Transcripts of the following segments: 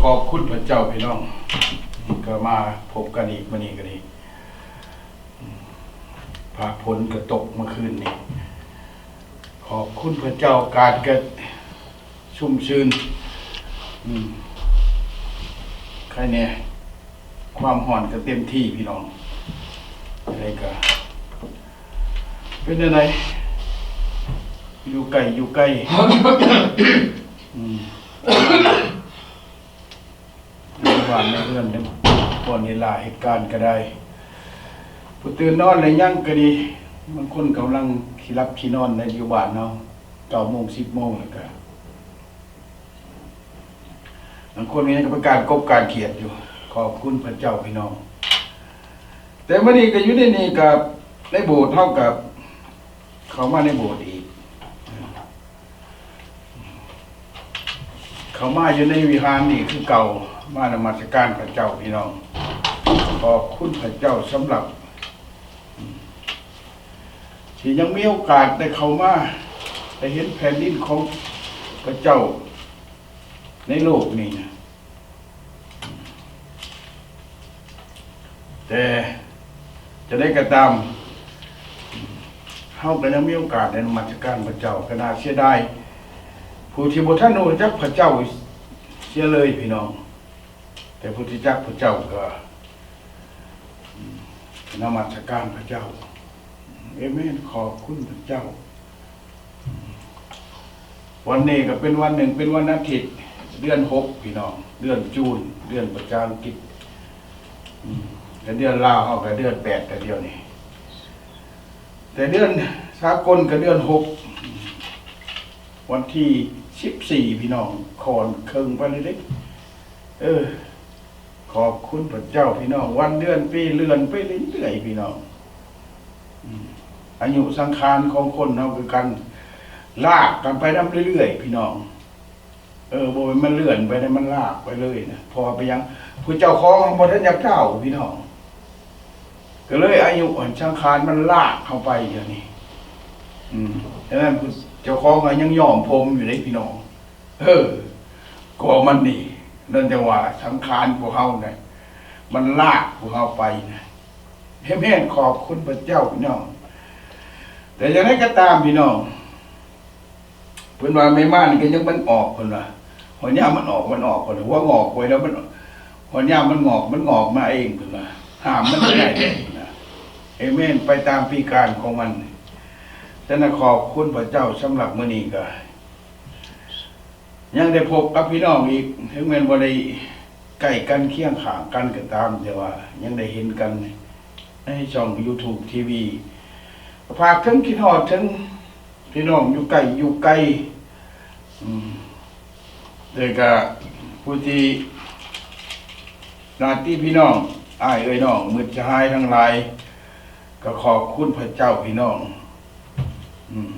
ຂອບຄຸນພະເຈົ້າພີ່ນ້ອງ ກໍມາພົບກັນອີກມື້ນີ້ກໍດີ ພະຝົນກໍຕົກເມື່ອຄືນນີ້ ຂອບຄຸນພະເຈົ້າ ອາກາດກໍຊຸ່ມຊື່ນ ອືມ ໃຄແດ່ ຄວາມຮ້ອນກໍເຕັມທີ່ພີ່ນ້ອງ ໃດກໍ ເປັນຈັ່ງໃດ ຢູ່ໃກ້ ຢູ່ໃກ້ ອືມ ຢູ່ບ້ານໃນເຮືອນ ບ່ອນເວລາເຮັດການກໍໄດ້ ຜູ້ຕື່ນນອນແລ້ວຍັງກໍດີ ບາງຄົນກຳລັງຊິຫຼັບຊິນອນໃນຢູ່ບ້ານເຮົາ ເກົ້າໂມງ ສິບໂມງແລ້ວກໍ ບາງຄົນກໍຍັງປະການກົບການຂຽດຢູ່ ຂອບຄຸນພະເຈົ້າພີ່ນ້ອງ ແຕ່ມື້ນີ້ກໍຢູ່ໃນນີ້ກໍ ໃນໂບດເຮົາກໍເຂົ້າມາໃນໂບດອີກ ເຂົ້າມາຢູ່ໃນວິຫານນີ້ຄືເກົ່າ ມານະມັດສະການພະເຈົ້າພີ່ນ້ອງ ຂອບຄຸນພະເຈົ້າສຳລັບ ທີ່ຍັງມີໂອກາດໄດ້ເຂົ້າມາ ໄດ້ເຫັນແຜ່ນດິນຂອງພະເຈົ້າໃນໂລກນີ້ນະ ແຕ່ຈັ່ງໃດກໍຕາມ ເຮົາກໍຍັງມີໂອກາດໄດ້ນະມັດສະການພະເຈົ້າ ກໍໜ້າເສຍດາຍ ຜູ້ທີ່ບໍ່ທັນຮູ້ຈັກພະເຈົ້າເສຍເລີຍພີ່ນ້ອງ ແຕ່ຜູ້ທີ່ຈັກພະເຈົ້າກໍ ນະມັດສະການພະເຈົ້າ ເອເມນ ຂອບຄຸນພະເຈົ້າ ວັນນີ້ກໍເປັນວັນໜຶ່ງ ເປັນວັນອາທິດ ເດືອນຫົກ ພີ່ນ້ອງ ເດືອນຈູນ ເດືອນພາສາອັງກິດ ແລະເດືອນລາວເຮົາກໍເດືອນແປດແລ້ວດຽວນີ້ ແຕ່ເດືອນສາກົນກໍເດືອນຫົກ ວັນທີສິບສີ່ ພີ່ນ້ອງ ຂ້ອນເຄິ່ງໄປເລີຍເດ້ ເອີ ຂອບຄຸນພະເຈົ້າພີ່ນ້ອງ ວັນເດືອນປີເລື່ອນໄປເລື້ອຍໆ ພີ່ນ້ອງ ອາຍຸສັງຂານຂອງຄົນເຮົາຄືກັນ ລາກກັນໄປນຳເລື້ອຍໆ ພີ່ນ້ອງ ເອີ ບໍ່ແມ່ນມັນເລື່ອນໄປນະ ມັນລາກໄປເລີຍນະ ເພາະວ່າເປັນຫຍັງ ຜູ້ເຈົ້າຂອງບໍ່ທັນຢາກເຖົ້າ ພີ່ນ້ອງ ກໍເລີຍອາຍຸອັນສັງຂານມັນລາກເຮົາໄປດຽວນີ້ ອືມ ສະນັ້ນຜູ້ເຈົ້າຂອງກໍຍັງຍ້ອມຜົມຢູ່ເດ້ ພີ່ນ້ອງ ເອີ ກໍມັນນີ້ ນັ້ນຈັ່ງວ່າສັງຂານພວກເຮົານະ ມັນລາກພວກເຮົາໄປນະ ເຮັດແມ່ນຂອບຄຸນພະເຈົ້າພີ່ນ້ອງ ແຕ່ຈັ່ງໃດກໍຕາມພີ່ນ້ອງ ເພິ່ນວ່າແມ່ມານກໍຍັງມັນອອກ ເພິ່ນວ່າ ຮອດຍາມມັນອອກ ມັນອອກ ເພິ່ນວ່າ ຫົວງອກໄວ້ແລ້ວ ມັນ ຮອດຍາມມັນງອກ ມັນງອກມາເອງ ເພິ່ນວ່າ ຫ້າມມັນບໍ່ໄດ້ເດ້ ເພິ່ນວ່າ ເອເມນ ໄປຕາມປີການຂອງມັນ ສະນັ້ນຂອບຄຸນພະເຈົ້າ ສຳລັບມື້ນີ້ກໍ ຍັງໄດ້ພົບກັບພີ່ນ້ອງອີກ ເຖິງແມ່ນບໍ່ໄດ້ໃກ້ກັນຄຽງຂ້າງກັນກໍຕາມ ແຕ່ວ່າຍັງໄດ້ເຫັນກັນໃນຊ່ອງຢູທູບ ທີວີ ກໍຝາກເຖິງ ຄິດຮອດເຖິງພີ່ນ້ອງຢູ່ໃກ້ຢູ່ໄກ ອືມ ແລ້ວກໍຜູ້ທີ່ ຍາດຕິພີ່ນ້ອງ ອ້າຍເອື້ອຍນ້ອງ ມິດສະຫາຍທັງຫຼາຍ ກໍຂອບຄຸນພະເຈົ້າພີ່ນ້ອງ ອືມ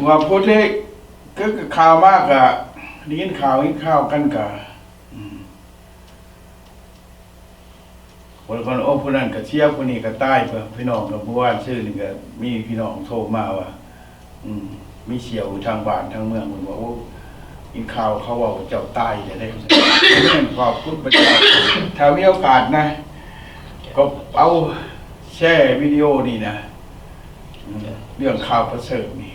ວ່າຜູ້ທີ່ ຄືຂ່າວມາກໍໄດ້ຍິນຂ່າວ ເຫັນຂ່າວກັນກໍ ອືມ ຄົນ ຄົນ ໂອ້ ຜູ້ນັ້ນກໍເສຍ ຜູ້ນີ້ກໍຕາຍ ເພື່ອ ພີ່ນ້ອງກໍ ເມື່ອວານຊືນນີ້ກໍມີພີ່ນ້ອງໂທມາວ່າ ອືມ ມີສ່ຽວຢູ່ທາງບ້ານທາງເມືອງ ເພິ່ນວ່າ ໂອ້ ຍິນຂ່າວເຂົາເວົ້າວ່າເຈົ້າຕາຍແລ້ວເດ້ ຂອບຄຸນພະເຈົ້າ ຖ້າມີໂອກາດນະ ກໍເອົາແຊວິດີໂອນີ້ນະ ອືມ ເລື່ອງຂ່າວປະເສີດນີ້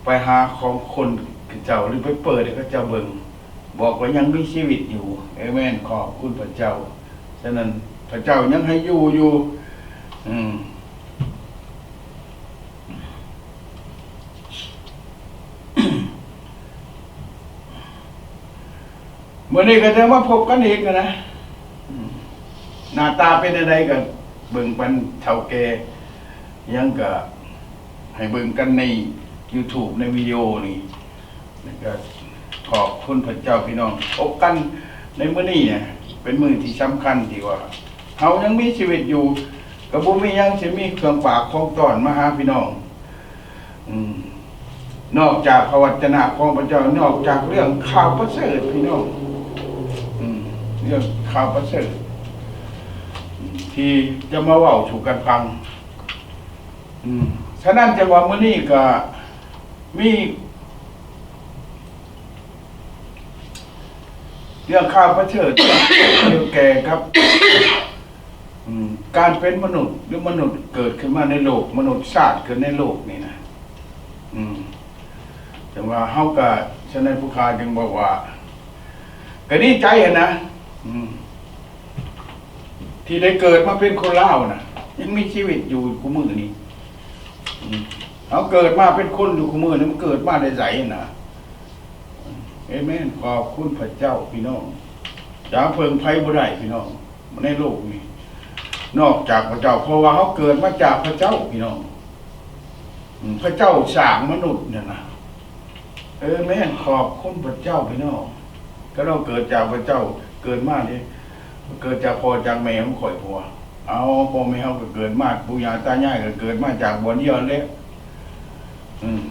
ໄປຫາຂອງຄົນເຂົາເຈົ້າ ຫຼື ໄປເປີດໃຫ້ເຂົາເຈົ້າເບິ່ງ ບອກວ່າຍັງມີຊີວິດຢູ່ ເອເມນ ຂອບຄຸນພະເຈົ້າ ສະນັ້ນ ພະເຈົ້າຍັງໃຫ້ຢູ່ຢູ່ ອືມ ມື້ນີ້ກໍຈະມາພົບກັນອີກນະ ອືມ ໜ້າຕາເປັນແນວໃດກໍເບິ່ງປັນເຖົ້າແກ່ ຫຍັງກໍໃຫ້ເບິ່ງກັນໃນຢູທູບ ໃນວິດີໂອນີ້ ແລ້ວກໍຂອບຄຸນພະເຈົ້າ ພີ່ນ້ອງ ພົບກັນໃນມື້ນີ້ນະ ເປັນມື້ທີ່ສຳຄັນທີ່ວ່າ ເຮົາຍັງມີຊີວິດຢູ່ ກໍບໍ່ມີຫຍັງຊິມີເຄື່ອງຝາກຂອງຕ້ອນມາຫາພີ່ນ້ອງ ອືມ ນອກຈາກພະວັດຈະນະຂອງພະເຈົ້າ ນອກຈາກເລື່ອງຂ່າວປະເສີດ ພີ່ນ້ອງ ອືມ ເລື່ອງຂ່າວປະເສີດ ອືມ ທີ່ຈະມາເວົ້າສູ່ກັນຟັງ ອືມ ສະນັ້ນຈັ່ງວ່າມື້ນີ້ກໍມີ ເລື່ອງຂ່າວປະເສີດ ກ່ຽວແກ່ກັບ ອາ ການເປັນມະນຸດ ຫຼື ມະນຸດເກີດຂຶ້ນມາໃນໂລກ ມະນຸດຊາດເກີດໃນໂລກນີ້ນະ ອາ ຈັ່ງວ່າເຮົາກະ ສະນັ້ນຜູ້ຂ້າຈຶ່ງບອກວ່າ ກະດີໃຈຫັ້ນນະ ອາ ທີ່ໄດ້ເກີດມາເປັນຄົນລາວນະ ຍັງມີຊີວິດຢູ່ຄູ່ມື້ນີ້ ອາ ເຮົາເກີດມາເປັນຄົນຢູ່ຄູ່ມື້ນີ້ ມັນເກີດມາແຕ່ໃສຫັ້ນນະ? ເອເມນ ຂອບຄຸນພະເຈົ້າ ພີ່ນ້ອງ ຈະເພິ່ງໃຜບໍ່ໄດ້ ພີ່ນ້ອງ ໃນໂລກນີ້ ນອກຈາກພະເຈົ້າ ເພາະວ່າເຮົາເກີດມາຈາກພະເຈົ້າ ພີ່ນ້ອງ ອາ ພະເຈົ້າສ້າງມະນຸດນັ້ນນະ ເອເມນ ຂອບຄຸນພະເຈົ້າ ພີ່ນ້ອງ ກະເຮົາເກີດຈາກພະເຈົ້າ ເກີດມານີ້ ເກີດຈາກພໍ່ຈາກແມ່ຂອງຂ້ອຍ ເພາະວ່າ ເອົາ ພໍ່ແມ່ເຮົາກະເກີດມາ ປູ່ຍ່າຕາຍາຍກະເກີດມາຈາກບ່ອນດຽວຫັ້ນແຫຼະ ອືມ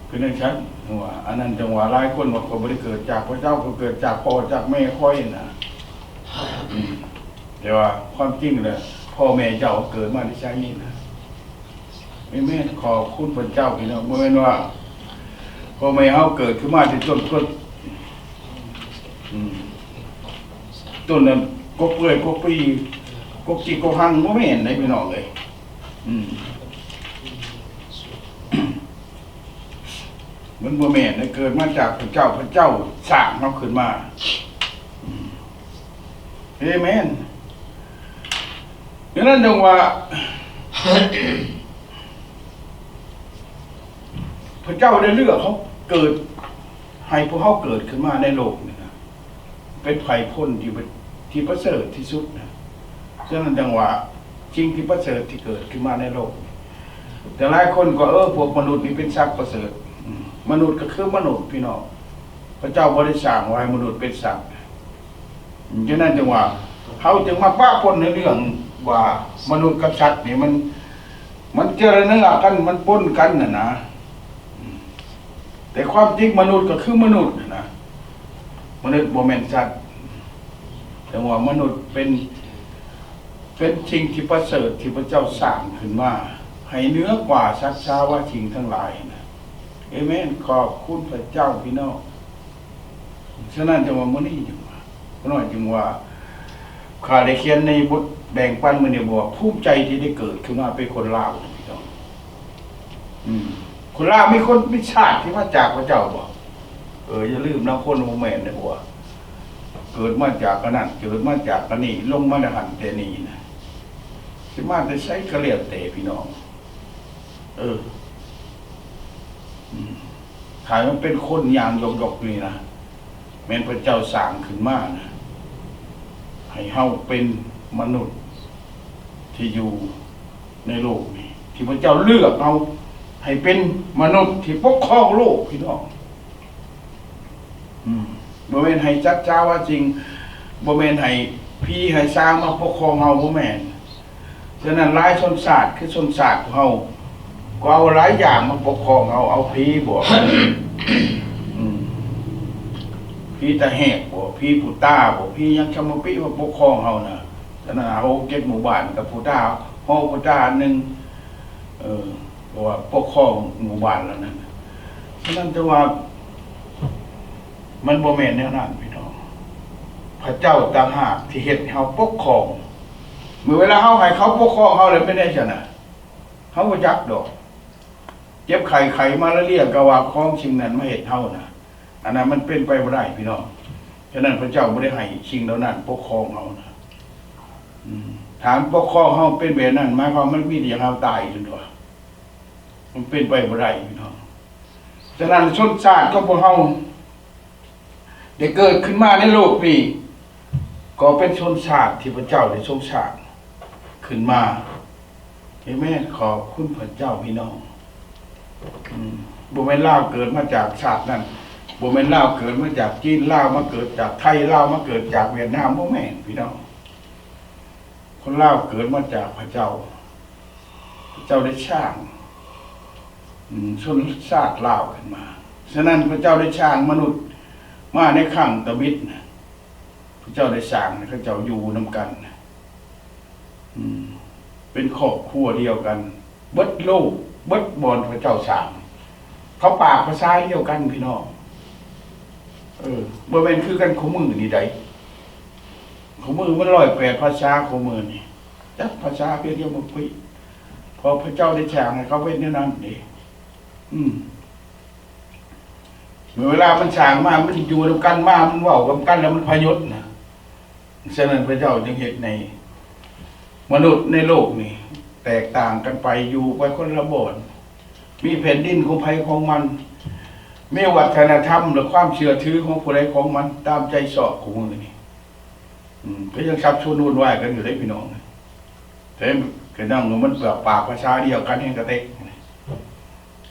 ຄືຈັ່ງຊັ້ນ ວ່າ ອັນນັ້ນຈັ່ງວ່າຫຼາຍຄົນວ່າ ຂ້ອຍບໍ່ໄດ້ເກີດຈາກພະເຈົ້າ ຂ້ອຍເກີດຈາກພໍ່ຈາກແມ່ຂ້ອຍນະ ອືມ ແຕ່ວ່າຄວາມຈິງແລ້ວ ພໍ່ແມ່ເຈົ້າເກີດມາແຕ່ໃສນະ? ເອເມນ ຂອບຄຸນພະເຈົ້າ ພີ່ນ້ອງ ບໍ່ແມ່ນວ່າພໍ່ແມ່ເຮົາເກີດຂຶ້ນມາແຕ່ຕົ້ນ ຕົ້ນ ອືມ ຕົ້ນນັ້ນ ກົກເປື່ອຍ ກົກປີ ກົກຈິກ ກົກຮັງ ບໍ່ແມ່ນເດ້ ພີ່ນ້ອງເອີຍ ອືມ ມັນບໍ່ແມ່ນເດ້ ເກີດມາຈາກພະເຈົ້າ ພະເຈົ້າສ້າງເຮົາຂຶ້ນມາ ອືມ ເອເມນ ດັ່ງນັ້ນຈຶ່ງວ່າ ພະເຈົ້າໄດ້ເລືອກເຮົາເກີດ ໃຫ້ພວກເຮົາເກີດຂຶ້ນມາໃນໂລກນີ້ນະ ເປັນໄພພົ້ນທີ່ ທີ່ປະເສີດທີ່ສຸດນະ ສະນັ້ນຈັ່ງວ່າ ສິ່ງທີ່ປະເສີດທີ່ເກີດຂຶ້ນມາໃນໂລກນີ້ ແຕ່ຫຼາຍຄົນກໍ ເອີ ພວກມະນຸດນີ້ເປັນສັດປະເສີດ ອາ ມະນຸດກໍຄືມະນຸດ ພີ່ນ້ອງ ພະເຈົ້າບໍ່ໄດ້ສ້າງວ່າໃຫ້ມະນຸດເປັນສັດ ອາ ສະນັ້ນຈຶ່ງວ່າ ເຮົາຈຶ່ງມາປະປົນໃນເລື່ອງວ່າມະນຸດກັບສັດນີ້ ມັນ ມັນເຈືອເນື້ອກັນ ມັນປົນກັນຫັ້ນນະ ອາ ແຕ່ຄວາມຈິງມະນຸດກໍຄືມະນຸດຫັ້ນນະ ມະນຸດບໍ່ແມ່ນສັດ ແຕ່ວ່າມະນຸດເປັນ ເປັນສິ່ງທີ່ປະເສີດທີ່ພະເຈົ້າສ້າງຂຶ້ນມາ ໃຫ້ເໜືອກວ່າສັດສາວະສິ່ງທັງຫຼາຍນະ ເອເມນ ຂອບຄຸນພະເຈົ້າ ພີ່ນ້ອງ ສະນັ້ນຈຶ່ງວ່າມື້ນີ້ຈຶ່ງວ່າ ຂ້ານ້ອຍຈຶ່ງວ່າ ຂ້າໄດ້ຂຽນໃນບົດແບ່ງປັນມື້ນີ້ ບອກວ່າ ພູມໃຈທີ່ໄດ້ເກີດຂຶ້ນມາເປັນຄົນລາວ ພີ່ນ້ອງ ອືມ ຄົນລາວມີຄົນ ມີຊາດທີ່ມາຈາກພະເຈົ້າບໍ່? ເອີ ຢ່າລືມນະ ຄົນບໍ່ແມ່ນເດ້ ເກີດມາຈາກອັນນັ້ນ ເກີດມາຈາກອັນນີ້ ລົງມາແຕ່ຫັ້ນແຕ່ນີ້ນະ ຊິມາແຕ່ໃສກໍແລ້ວແຕ່ ພີ່ນ້ອງ ເອີ ອືມ ຖ້າມັນເປັນຄົນຍ່າງຢອກໆນີ້ນະ ແມ່ນພະເຈົ້າສ້າງຂຶ້ນມານະ ໃຫ້ເຮົາເປັນມະນຸດທີ່ຢູ່ໃນໂລກນີ້ ທີ່ພະເຈົ້າເລືອກເຮົາໃຫ້ເປັນມະນຸດທີ່ປົກຄອງໂລກ ພີ່ນ້ອງ ອືມ ບໍ່ແມ່ນໃຫ້ສັດສາວະສິ່ງ ບໍ່ແມ່ນໃຫ້ຜີໃຫ້ຊາງມາປົກຄອງເຮົາ ບໍ່ແມ່ນ ສະນັ້ນຫຼາຍຊົນຊາດ ຄືຊົນຊາດພວກເຮົາ ກໍເອົາຫຼາຍຢ່າງມາປົກຄອງເຮົາ ເອົາຜີບໍ ອືມ ຜີຕາແຫກບໍ ຜີປູຕາບໍ ຜີຫຍັງຊຳມະປິມາປົກຄອງເຮົານະ ສະນັ້ນ ຫົກເຈັດໝູ່ບ້ານກັບປູຕາ ຫໍປູຕາອັນໜຶ່ງ ເອີ ເພາະວ່າປົກຄອງໝູ່ບ້ານເຫຼົ່ານັ້ນ ສະນັ້ນ ແຕ່ວ່າ ມັນບໍ່ແມ່ນແນວນັ້ນ ພີ່ນ້ອງ ພະເຈົ້າຕ່າງຫາກທີ່ເຮັດໃຫ້ເຮົາປົກຄອງ ເມື່ອເວລາເຮົາໃຫ້ເຂົາປົກຄອງເຮົາແລ້ວ ເປັນໄດຊັ້ນນະ ເຮົາບໍ່ຈັກດອກ ເຈັບໄຂ້ ໄຂ້ມາລາເລຍ ກໍວ່າຂອງສິ່ງນັ້ນມາເຮັດເຮົານະ ອັນນັ້ນມັນເປັນໄປບໍ່ໄດ້ ພີ່ນ້ອງ ສະນັ້ນ ພະເຈົ້າບໍ່ໄດ້ໃຫ້ສິ່ງເຫຼົ່ານັ້ນປົກຄອງເຮົານະ ອືມ ຖ້າມັນປົກຄອງເຮົາເປັນແບບນັ້ນ ໝາຍຄວາມມັນມີແຕ່ຢາກໃຫ້ເຮົາຕາຍຊັ້ນຕົວະ ມັນເປັນໄປບໍ່ໄດ້ ພີ່ນ້ອງ ສະນັ້ນ ຊົນຊາດຂອງພວກເຮົາໄດ້ເກີດຂຶ້ນມາໃນໂລກນີ້ ກໍເປັນຊົນຊາດທີ່ພະເຈົ້າໄດ້ຊົງສ້າງຂຶ້ນມາ. ເອເມນ. ຂອບຄຸນພະເຈົ້າ ພີ່ນ້ອງ. ອືມ ບໍ່ແມ່ນລາວເກີດມາຈາກຊາດນັ້ນ, ບໍ່ແມ່ນລາວເກີດມາຈາກຈີນ, ລາວມາເກີດຈາກໄທ, ລາວມາເກີດຈາກຫວຽດນາມ, ບໍ່ແມ່ນ ພີ່ນ້ອງ. ຄົນລາວເກີດມາຈາກພະເຈົ້າ. ພະເຈົ້າໄດ້ສ້າງ ອືມ ຊົນຊາດລາວຂຶ້ນມາ. ສະນັ້ນ ພະເຈົ້າໄດ້ສ້າງມະນຸດມາໃນຄັ້ງຕະບິດນະ. ພະເຈົ້າໄດ້ສ້າງໃຫ້ເຂົາເຈົ້າຢູ່ນຳກັນ ອືມ ເປັນຄອບຄົວດຽວກັນ ເບິດໂລກ ເບິດບ່ອນພະເຈົ້າສ້າງ. ເຂົາປາກພາສາດຽວກັນ ພີ່ນ້ອງ. ເອີ ບໍ່ແມ່ນຄືກັນຄູ່ມື້ນີ້ໃດ໋. ຄູ່ມື້ມັນຮ້ອຍແປດພາສາ ຄູ່ມື້ນີ້ຈັກພາສາພຽງດຽວມາຄຸຍ ເພາະພະເຈົ້າໄດ້ສ້າງໃຫ້ເຂົາເປັນແນວນັ້ນເດ້. ອືມ ເມື່ອເວລາມັນສ້າງມາ ມັນຢູ່ນຳກັນມາ ມັນເວົ້ານຳກັນ ແລ້ວມັນພະຍົດນະ. ສະນັ້ນພະເຈົ້າຈຶ່ງເຮັດໃຫ້ມະນຸດໃນໂລກນີ້ແຕກຕ່າງກັນໄປ ຢູ່ໄປຄົນລະບ່ອນ ມີແຜ່ນດິນຂອງໃຜຂອງມັນ ມີວັດທະນະທຳ ແລະ ຄວາມເຊື່ອຖືຂອງຜູ້ໃດຂອງມັນ ຕາມໃຈຊອບຂອງມື້ນີ້. ອືມ ກໍຍັງສັບສົນວຸ່ນວາຍກັນຢູ່ເດ້ພີ່ນ້ອງ. ແຕ່ກໍຍັງມັນປາກພາສາດຽວກັນແຮງກະເຕັກ.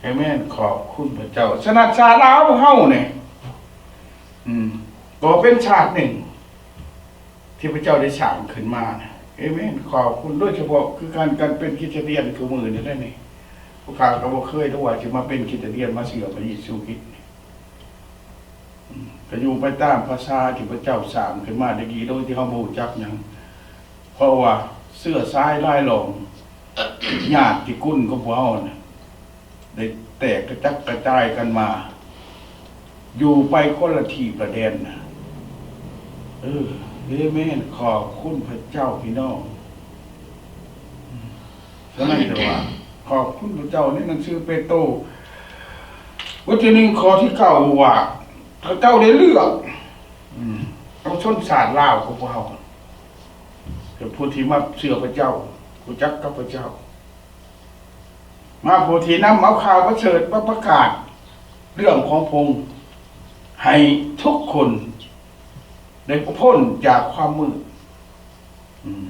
ເອເມນ. ຂອບຄຸນພະເຈົ້າ. ສະນັ້ນຊາດລາວເຮົານີ້ ອືມ ກໍເປັນຊາດໜຶ່ງທີ່ພະເຈົ້າໄດ້ສ້າງຂຶ້ນມານະ. ເອເມນ. ຂອບຄຸນ. ໂດຍສະເພາະຄືການ ການເປັນຄຣິສຕຽນທຸກມື້ນີ້ແຫຼະນີ້ ພວກຂ້າກໍບໍ່ເຄີຍຮູ້ວ່າຊິມາເປັນຄຣິສຕຽນ ມາເຊື່ອພະເຢຊູຄຣິດ. ອືມ ກໍຢູ່ໄປຕາມພາສາທີ່ພະເຈົ້າສ້າງຂຶ້ນມາແຕ່ກີ້ ໂດຍທີ່ເຮົາບໍ່ຮູ້ຈັກຫຍັງ ເພາະວ່າເຊື້ອສາຍລາຍຫຼອງ ຍາດຕິກຸນຂອງພວກເຮົານະ ໄດ້ແຕກກະຈັດກະຈາຍກັນມາ ຢູ່ໄປຄົນລະທີ່ລະແດນນະ. ເອີ ເອເມນ. ຂອບຄຸນພະເຈົ້າພີ່ນ້ອງ. ສະນັ້ນແຕ່ວ່າ ຂອບຄຸນພະເຈົ້າ. ໃນໜັງສືເປໂຕ ບົດທີໜຶ່ງ ຂໍ້ທີເກົ້າ ວ່າ ພະເຈົ້າໄດ້ເລືອກ ອືມ ເອົາຊົນຊາດລາວຂອງພວກເຮົາ ເປັນຜູ້ທີ່ມາເຊື່ອພະເຈົ້າ ຮູ້ຈັກກັບພະເຈົ້າ ມາຜູ້ທີ່ນຳເອົາຂ່າວປະເສີດມາປະກາດເລື່ອງຂອງພະອົງ ໃຫ້ທຸກຄົນໄດ້ພົ້ນຈາກຄວາມມືດ ອືມ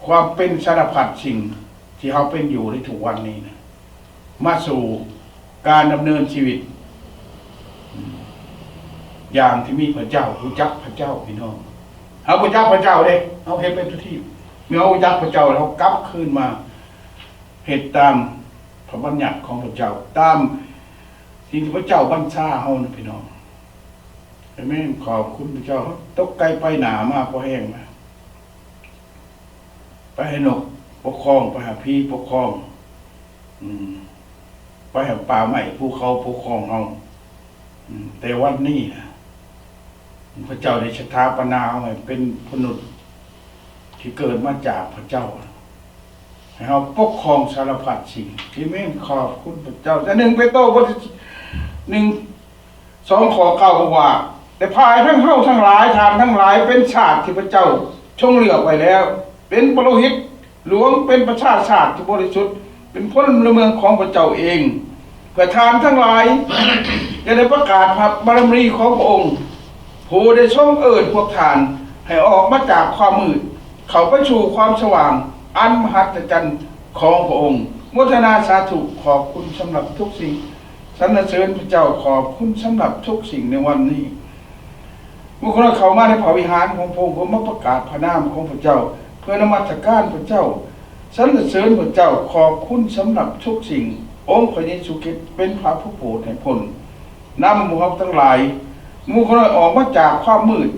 ຄວາມເປັນສາລະພັດສິ່ງທີ່ເຮົາເປັນຢູ່ໃນທຸກວັນນີ້ນະ ມາສູ່ການດຳເນີນຊີວິດ ອືມ ຢ່າງທີ່ມີພະເຈົ້າ, ຮູ້ຈັກພະເຈົ້າ, ພີ່ນ້ອງ. ເຮົາຮູ້ຈັກພະເຈົ້າເດ້, ເຮົາເຮັດໄປທຸກທີ່. ເມື່ອເຮົາຮູ້ຈັກພະເຈົ້າແລ້ວ, ເຮົາກັບຄືນມາເຮັດຕາມພະບັນຍັດຂອງພະເຈົ້າ, ຕາມສິ່ງທີ່ພະເຈົ້າບັນຊາເຮົານະ, ພີ່ນ້ອງ. ອາເມນ. ຂອບຄຸນພະເຈົ້າ. ເຮົາຕົກໄກໄປໜ້າມາພໍແຮງລະ. ໄປໃຫ້ນົກປົກຄອງ, ໄປໃຫ້ຜີປົກຄອງ, ອືມ, ໄປໃຫ້ປ່າໄມ້ພູເຂົາປົກຄອງເຮົາ. ອືມ, ແຕ່ວັນນີ້ນະ, ພະເຈົ້າໄດ້ສະຖາປະນາເຮົາໃຫ້ເປັນມະນຸດທີ່ເກີດມາຈາກພະເຈົ້າ, ໃຫ້ເຮົາປົກຄອງສາລະພັດສິ່ງ. ອາເມນ. ຂອບຄຸນພະເຈົ້າ. ແຕ່ໜຶ່ງເປໂຕ ບົດທີໜຶ່ງ ສອງ ຂໍ້ເກົ້າ ບອກວ່າ, ແຕ່ພາຍທັງເຮົາທັງຫຼາຍ, ທ່ານທັງຫຼາຍເປັນຊາດທີ່ພະເຈົ້າຊົງເລືອກໄວ້ແລ້ວ, ເປັນປະໂລຫິດຫຼວງ, ເປັນປະຊາຊາດທີ່ບໍລິສຸດ, ເປັນພົນລະເມືອງຂອງພະເຈົ້າເອງ, ເພື່ອທ່ານທັງຫຼາຍຈະໄດ້ປະກາດພະບາລະມີຂອງພະອົງ, ຜູ້ໄດ້ຊົງເອີ້ນພວກທ່ານໃຫ້ອອກມາຈາກຄວາມມືດ, ເຂົ້າໄປສູ່ຄວາມສະຫວ່າງອັນມະຫັດສະຈັນຂອງພະອົງ. ໂມທະນາສາທຸ. ຂອບຄຸນສຳລັບທຸກສິ່ງ. ສັນລະເສີນພະເຈົ້າ. ຂອບຄຸນສຳລັບທຸກສິ່ງໃນວັນນີ້. ເມື່ອຄົນເຂົ້າມາໃນພະວິຫານຂອງພະອົງ, ເພື່ອມາປະກາດພະນາມຂອງພະເຈົ້າ, ເພື່ອນະມັດສະການພະເຈົ້າ, ສັນລະເສີນພະເຈົ້າ. ຂອບຄຸນສຳລັບທຸກສິ່ງ. ອົງພະເຢຊູຄຣິດເປັນພະຜູ້ໂປດໃຫ້ພົ້ນນຳໝູ່ເຮົາທັງຫຼາຍ. ໝູ່ຂ້ານ້ອຍອອກມາຈາກຄວາມມືດ,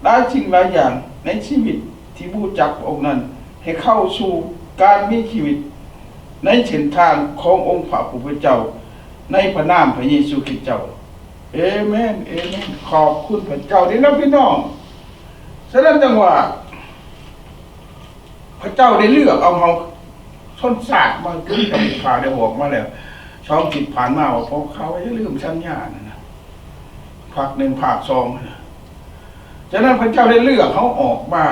ຫຼາຍສິ່ງຫຼາຍຢ່າງໃນຊີວິດທີ່ບໍ່ຮູ້ຈັກພະອົງນັ້ນ, ໃຫ້ເຂົ້າສູ່ການມີຊີວິດໃນເສັ້ນທາງຂອງອົງພະຜູ້ເປັນເຈົ້າ, ໃນພະນາມພະເຢຊູຄຣິດເຈົ້າ. ເອເມນ, ເອເມນ. ຂອບຄຸນພະເຈົ້າເດ້ນະພີ່ນ້ອງ. ສະນັ້ນຈັ່ງວ່າ ພະເຈົ້າໄດ້ເລືອກເອົາເຮົາຊົນຊາດມາຄືກັນ. ຂ່າວໄດ້ອອກມາແລ້ວ ສອງອາທິດຜ່ານມາວ່າ ພວກເຂົາຢ່າລືມສັນຍານັ້ນນະ, ພາກໜຶ່ງ ພາກສອງນະ. ສະນັ້ນພະເຈົ້າໄດ້ເລືອກເຮົາອອກມາ,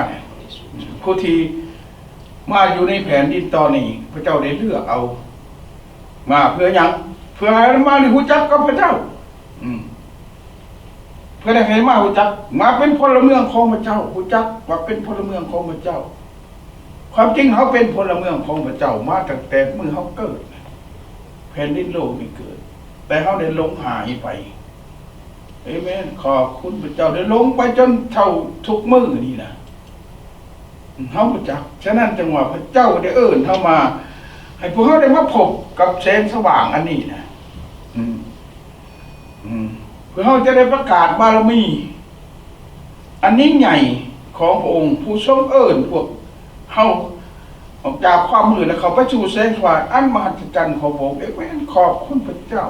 ຜູ້ທີ່ມາຢູ່ໃນແຜ່ນດິນຕອນນີ້ ພະເຈົ້າໄດ້ເລືອກເອົາມາເພື່ອຫຍັງ? ເພື່ອໃຫ້ມາໄດ້ຮູ້ຈັກກັບພະເຈົ້າ. ອືມ. ເພື່ອໃຫ້ມາຮູ້ຈັກ, ມາເປັນພົນລະເມືອງຂອງພະເຈົ້າ, ຮູ້ຈັກວ່າເປັນພົນລະເມືອງຂອງພະເຈົ້າ. ຄວາມຈິງເຮົາເປັນພົນລະເມືອງຂອງພະເຈົ້າມາຕັ້ງແຕ່ມື້ເຮົາເກີດ, ແຜ່ນດິນໂລກນີ້ເກີດ, ແຕ່ເຮົາໄດ້ຫຼົງຫາຍໄປ. ເອເມນ. ຂອບຄຸນພະເຈົ້າ, ໄດ້ຫຼົງໄປຈົນເທົ່າທຸກມື້ນີ້ນະ. ເຮົາຮູ້ຈັກ. ສະນັ້ນຈຶ່ງວ່າພະເຈົ້າໄດ້ເອີ້ນເຮົາມາ, ໃຫ້ພວກເຮົາໄດ້ມາພົບກັບແສງສະຫວ່າງອັນນີ້ນະ. ອືມ. ອືມ. ເພື່ອເຮົາຈະໄດ້ປະກາດບາລະມີອັນຍິ່ງໃຫຍ່ຂອງພະອົງ, ຜູ້ຊົງເອີ້ນພວກເຮົາອອກຈາກຄວາມມືດ ແລະ ເຂົ້າໄປສູ່ແສງສະຫວ່າງອັນມະຫັດສະຈັນຂອງພະອົງ. ເອເມນ. ຂອບຄຸນພະເຈົ້າ.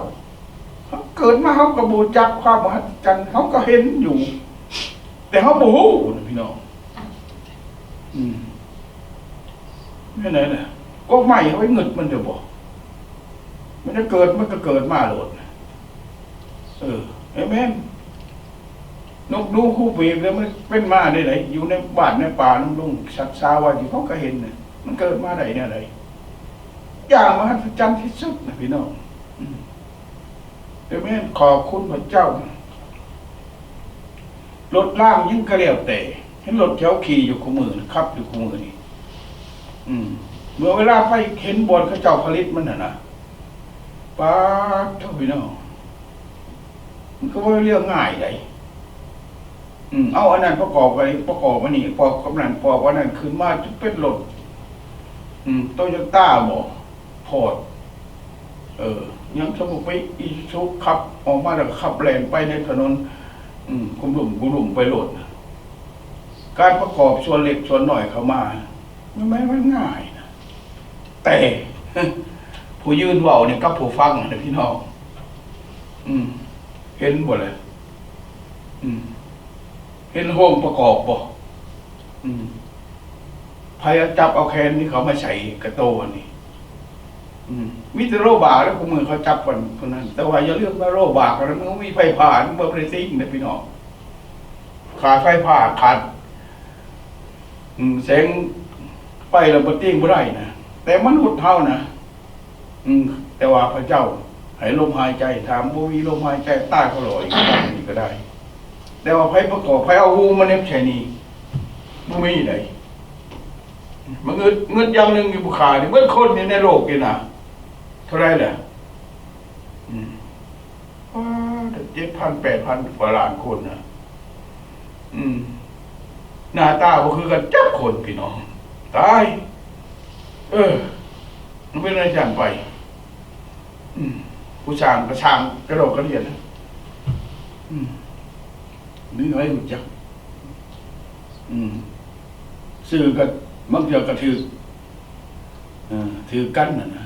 ເຮົາ ເກີດມາເຮົາກໍບໍ່ຮູ້ຈັກຄວາມມະຫັດສະຈັນ, ເຮົາກໍເຫັນຢູ່ ແຕ່ເຮົາບໍ່ຮູ້ນະພີ່ນ້ອງ. ອືມ ແມ່ນແຫຼະ ກົກໄມ້ເຮົາໄປງຶດມັນເດີບໍ່? ມັນຈະເກີດ ມັນກໍເກີດມາໂລດ. ເອີ ເອເມນ. ນົກໜູ ຮູບເບກ ແລ້ວມັນເປັນມາໄດ້ໃດ? ຢູ່ໃນບ້ານໃນປ່າ ນຳລຸງສັດສາວາ ທີ່ເຮົາກໍເຫັນນະ ມັນເກີດມາໄດ້ແນວໃດ? ຢ່າງມະຫັດສະຈັນທີ່ສຸດນະພີ່ນ້ອງ. ອືມ ເອເມນ. ຂອບຄຸນພະເຈົ້າ. ລົດລາງຍັງກະແລ້ວແຕ່ ເຫັນລົດທີ່ເຮົາຂີ່ຢູ່ຄູ່ມື້ນະ ຂັບຢູ່ຄູ່ມື້ນີ້ ອືມ ເມື່ອເວລາໄປເຫັນບ່ອນເຂົາເຈົ້າຜະລິດມັນຫັ້ນນະ ປາດໂທ້ ພີ່ນ້ອງ ມັນກໍບໍ່ເປັນເລື່ອງງ່າຍໃດ. ອືມ ເອົາອັນນັ້ນປະກອບໄປ ປະກອບອັນນີ້ ປະກອບກັບນັ້ນ ປະກອບອັນນັ້ນ ຂຶ້ນມາຈົນເປັນລົດ ອືມ ໂຕໂຍຕ້າບໍ ຟອດ ເອີ ຍັງສະບຸກໄປ ອີຊູຊູ ຂັບອອກມາແລ້ວກໍຂັບແລ່ນໄປໃນຖະໜົນ ອືມ ກຸມລຸມກຸມລຸມໄປໂລດ. ການປະກອບສ່ວນເລັກສ່ວນນ້ອຍເຂົ້າມາ ມັນ ມັນ ມັນງ່າຍນະ ແຕ່ ຜູ້ຢືນເວົ້ານີ້ກັບຜູ້ຟັງນະພີ່ນ້ອງ ອືມ ເຫັນບໍ່ລະ? ອືມ ເຫັນໂຮງປະກອບບໍ່? ອືມ ໃຜເອົາຈັບເອົາແຂນນີ້ເຂົາມາໃສ່ກະໂຕອັນນີ້? ອືມ ມີແຕ່ໂລບາເດ້ ຄູ່ມື້ເຂົາຈັບກັນພຸ້ນນັ້ນ ແຕ່ວ່າຢ່າລືມວ່າໂລບາກໍມັນມີໄຟຟ້າ ມັນບໍ່ໄດ້ຕິງເດ້ພີ່ນ້ອງ. ຂາດໄຟຟ້າ ຂາດ ອືມ ແສງໄຟແລ້ວບໍ່ຕິງບໍ່ໄດ້ນະ ແຕ່ມະນຸດເຮົານະ ອືມ ແຕ່ວ່າພະເຈົ້າໃຫ້ລົມຫາຍໃຈ ຖ້າບໍ່ມີລົມຫາຍໃຈ ຕາຍກໍລອຍຢູ່ນີ້ກໍໄດ້. ແຕ່ວ່າໃຜປະກອບ ໃຜເອົາຮູມາເນັບໃສ່ນີ້ ບໍ່ມີໃດ. ມາເງິດ ເງິດຢ່າງໜຶ່ງຢູ່ຜູ້ຂ້ານີ້ ເບິດຄົນຢູ່ໃນໂລກນີ້ນະ ເທົ່າໃດລະ? ອືມ ປາດ ເຈັດພັນ ແປດພັນກວ່າລ້ານຄົນນະ. ອືມ ໜ້າຕາບໍ່ຄືກັນຈັກຄົນ ພີ່ນ້ອງ ຕາຍ. ເອີ ມັນເປັນຈັ່ງຊັ້ນໄປ. ອືມ ຜູ້ສ້າງກໍສ້າງກະດອກກະເດຍນະ. ອືມ ມີໃຜຮູ້ຈັກ? ອືມ ຊື່ກໍບາງເທື່ອກໍຖືກ ເອີ ຖືກກັນຫັ້ນນະ.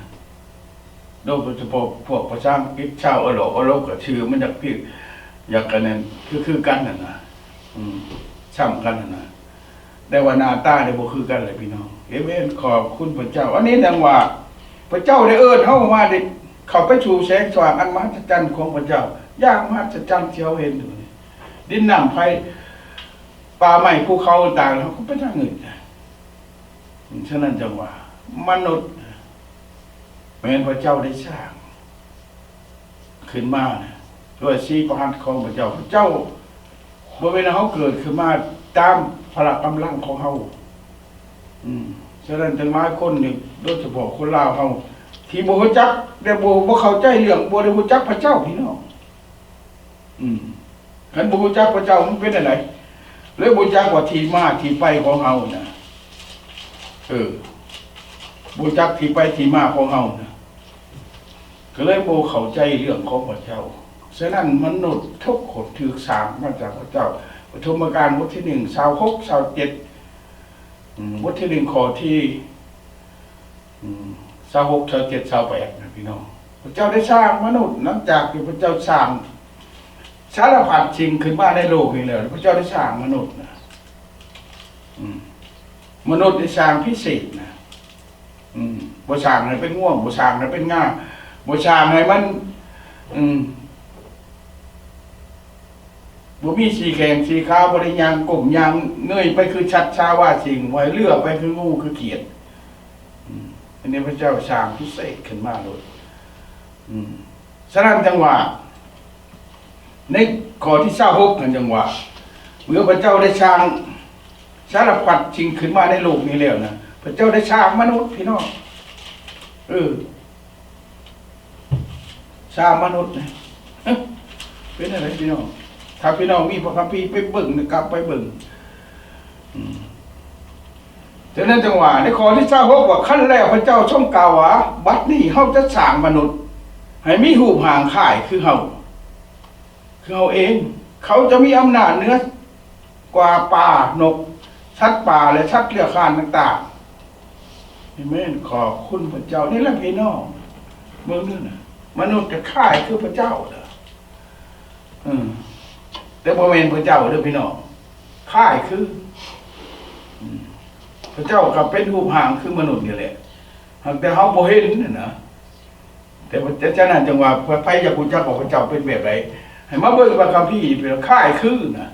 ໂດຍສະເພາະພວກພາສາອັງກິດ ຊາວເອີຣົບ ເອີຣົບກໍຊື່ມັນຢາກຜິດ ຢາກອັນນັ້ນ ຄື ຄືກັນຫັ້ນນະ. ອືມ ຊ້ຳກັນຫັ້ນນະ ແຕ່ວ່າໜ້າຕານີ້ບໍ່ຄືກັນເລີຍພີ່ນ້ອງ. ເອເມນ. ຂອບຄຸນພະເຈົ້າ. ອັນນີ້ຈັ່ງວ່າ ພະເຈົ້າໄດ້ເອີ້ນເຮົາມາ ໄດ້ເຂົ້າໄປສູ່ແສງສະຫວ່າງອັນມະຫັດສະຈັນຂອງພະເຈົ້າ ຢ່າງມະຫັດສະຈັນທີ່ເຮົາເຫັນຢູ່ນີ້ ດິນນ້ຳໄຟ ປ່າໄມ້ ພູເຂົາຕ່າງໆ ເຮົາກໍໄປທາງອື່ນ. ສະນັ້ນຈັ່ງວ່າ ມະນຸດ ແມ່ນພະເຈົ້າໄດ້ສ້າງຂຶ້ນມານະ ດ້ວຍສີພະຫັດຂອງພະເຈົ້າ. ພະເຈົ້າ ບໍ່ແມ່ນເຮົາເກີດຂຶ້ນມາຕາມພະລະກຳລັງຂອງເຮົາ. ອືມ ສະນັ້ນ ຈັ່ງຫຼາຍຄົນນີ້ ໂດຍສະເພາະຄົນລາວເຮົາ ທີ່ບໍ່ຮູ້ຈັກ ແລະ ບໍ່ ບໍ່ເຂົ້າໃຈເລື່ອງ ບໍ່ໄດ້ຮູ້ຈັກພະເຈົ້າ ພີ່ນ້ອງ. ອືມ ຄັນບໍ່ຮູ້ຈັກພະເຈົ້າມັນເປັນຈັ່ງໃດ? ເລີຍບໍ່ຈັກວ່າທີ່ມາທີ່ໄປຂອງເຮົານະ ເອີ ບໍ່ຈັກທີ່ໄປທີ່ມາຂອງເຮົານະ ກໍເລີຍບໍ່ເຂົ້າໃຈເລື່ອງຂອງພະເຈົ້າ. ສະນັ້ນ ມະນຸດທຸກຄົນຖືກສ້າງມາຈາກພະເຈົ້າ. ປະຖົມມະການ ບົດທີໜຶ່ງ ຊາວຫົກ ຊາວເຈັດ ອືມ ບົດທີໜຶ່ງ ຂໍ້ທີ ອືມ ຊາວຫົກ ຊາວເຈັດ ຊາວແປດນະພີ່ນ້ອງ. ພະເຈົ້າໄດ້ສ້າງມະນຸດ ຫຼັງຈາກທີ່ພະເຈົ້າສ້າງສາລະພັດສິ່ງຂຶ້ນມາໃນໂລກນີ້ແລ້ວ ພະເຈົ້າໄດ້ສ້າງມະນຸດນະ. ອືມ ມະນຸດໄດ້ສ້າງພິເສດນະ. ອືມ ບໍ່ສ້າງໃຫ້ເປັນງວງ ບໍ່ສ້າງໃຫ້ເປັນງາ ບໍ່ສ້າງໃຫ້ມັນ ອືມ ບໍ່ມີສີ່ແຂ້ງສີ່ຂາ ບໍ່ໄດ້ຍ່າງກົ້ມຍ່າງເງີຍໄປຄືສັດສາວາສິ່ງ ບໍ່ໃຫ້ເລືອໄປຄືງູຄືຂຽດ. ອືມ ອັນນີ້ພະເຈົ້າສ້າງພິເສດຂຶ້ນມາໂລດ. ອືມ ສະນັ້ນຈັ່ງວ່າ ໃນຂໍ້ທີຊາວຫົກຫັ້ນຈັ່ງວ່າ ເມື່ອພະເຈົ້າໄດ້ສ້າງສາລະພັດສິ່ງຂຶ້ນມາໃນໂລກນີ້ແລ້ວນະ ພະເຈົ້າໄດ້ສ້າງມະນຸດ ພີ່ນ້ອງ. ເອີ ສ້າງມະນຸດນະ ເປັນຈັ່ງໃດພີ່ນ້ອງ? ຖ້າພີ່ນ້ອງມີພະຄຳພີໄປເບິ່ງນະ ກັບໄປເບິ່ງ. ອືມ ສະນັ້ນຈັ່ງວ່າ ໃນຂໍ້ທີຊາວຫົກວ່າ ຄັນແລ້ວພະເຈົ້າຊົງກ່າວວ່າ ບັດນີ້ເຮົາຈະສ້າງມະນຸດໃຫ້ມີຮູບຮ່າງຄ້າຍຄືເຮົາ ຄືເຮົາເອງ ເຂົາຈະມີອຳນາດເໜືອ ກວ່າປາ ນົກ ສັດປ່າ ແລະ ສັດເລືອຍຄານຕ່າງໆ. ເອເມນ. ຂອບຄຸນພະເຈົ້າ. ນີ້ແຫຼະພີ່ນ້ອງ ເບິ່ງເດີນະ ມະນຸດຈະຄ້າຍຄືພະເຈົ້າເດີ. ອືມ ແຕ່ບໍ່ແມ່ນພະເຈົ້າເດີ້ພີ່ນ້ອງ ຄ້າຍຄື ອືມ ພະເຈົ້າກໍເປັນຮູບຮ່າງຄືມະນຸດນີ້ແຫຼະ ຫາກແຕ່ເຮົາບໍ່ເຫັນຫັ້ນນະ. ແຕ່ວ່າ ແຕ່ ສະນັ້ນຈຶ່ງວ່າ ໃຜຢາກຮູ້ຈັກວ່າພະເຈົ້າເປັນແບບໃດ ໃຫ້ມາເບິ່ງພະຄຳພີ ເປັນຄ້າຍຄືນະ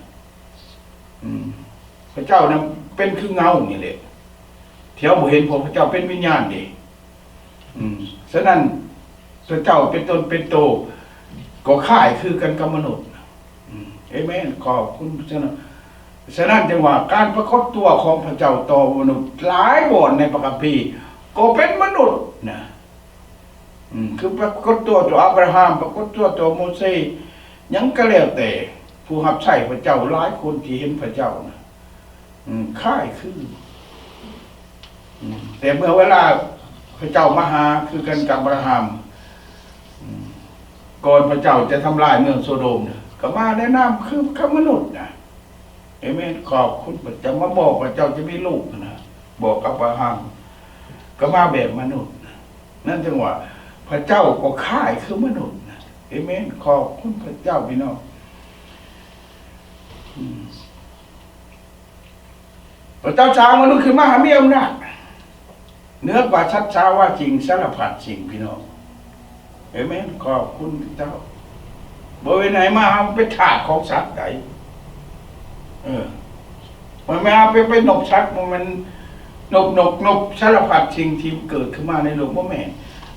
ອືມ ພະເຈົ້ານະເປັນຄືເງົານີ້ແຫຼະ ທີ່ເຮົາບໍ່ເຫັນ ເພາະພະເຈົ້າເປັນວິນຍານເດ້. ອືມ ສະນັ້ນ ພະເຈົ້າເປັນຕົນເປັນໂຕ ກໍຄ້າຍຄືກັນກັບມະນຸດ. ອືມ ເອເມນ ຂອບຄຸນ. ສະນັ້ນ ສະນັ້ນຈຶ່ງວ່າ ການປາກົດຕົວຂອງພະເຈົ້າຕໍ່ມະນຸດຫຼາຍບ່ອນໃນພະຄຳພີ ກໍເປັນມະນຸດນະ. ອືມ ຄືປາກົດຕົວຕໍ່ອາບຣາຮາມ ປາກົດຕົວຕໍ່ໂມເຊ ຫຍັງກໍແລ້ວແຕ່ ຜູ້ຮັບໃຊ້ພະເຈົ້າຫຼາຍຄົນທີ່ເຫັນພະເຈົ້ານະ ອືມ ຄ້າຍຄື ອືມ ແຕ່ເມື່ອເວລາພະເຈົ້າມາຫາ ຄືກັນກັບອາບຣາຮາມ ອືມ ກ່ອນພະເຈົ້າຈະທຳລາຍເມືອງໂຊໂດມນະ ກໍມາໃນນາມຄືກັບມະນຸດນະ. ເອເມນ ຂອບຄຸນພະເຈົ້າ ມາບອກວ່າເຈົ້າຈະມີລູກນະ ບອກກັບອາບຣາຮາມ ກໍມາແບບມະນຸດນະ. ນັ້ນຈຶ່ງວ່າ ພະເຈົ້າກໍຄ້າຍຄືມະນຸດນະ. ເອເມນ ຂອບຄຸນພະເຈົ້າ ພີ່ນ້ອງ. ອືມ ພະເຈົ້າສ້າງມະນຸດຂຶ້ນມາໃຫ້ມີອຳນາດເໜືອກວ່າສັດສາວາສິ່ງສາລະພັດສິ່ງ ພີ່ນ້ອງ. ເອເມນ ຂອບຄຸນພະເຈົ້າ. ບໍ່ແມ່ນໃຫ້ມາເຮົາເປັນທາດຂອງສັດໃດ ເອີ ບໍ່ແມ່ນເຮົາໄປ ໄປນົບສັດ ບໍ່ແມ່ນນົບນົກ ນົບສາລະພັດສິ່ງທີ່ເກີດຂຶ້ນມາໃນໂລກ ບໍ່ແມ່ນ.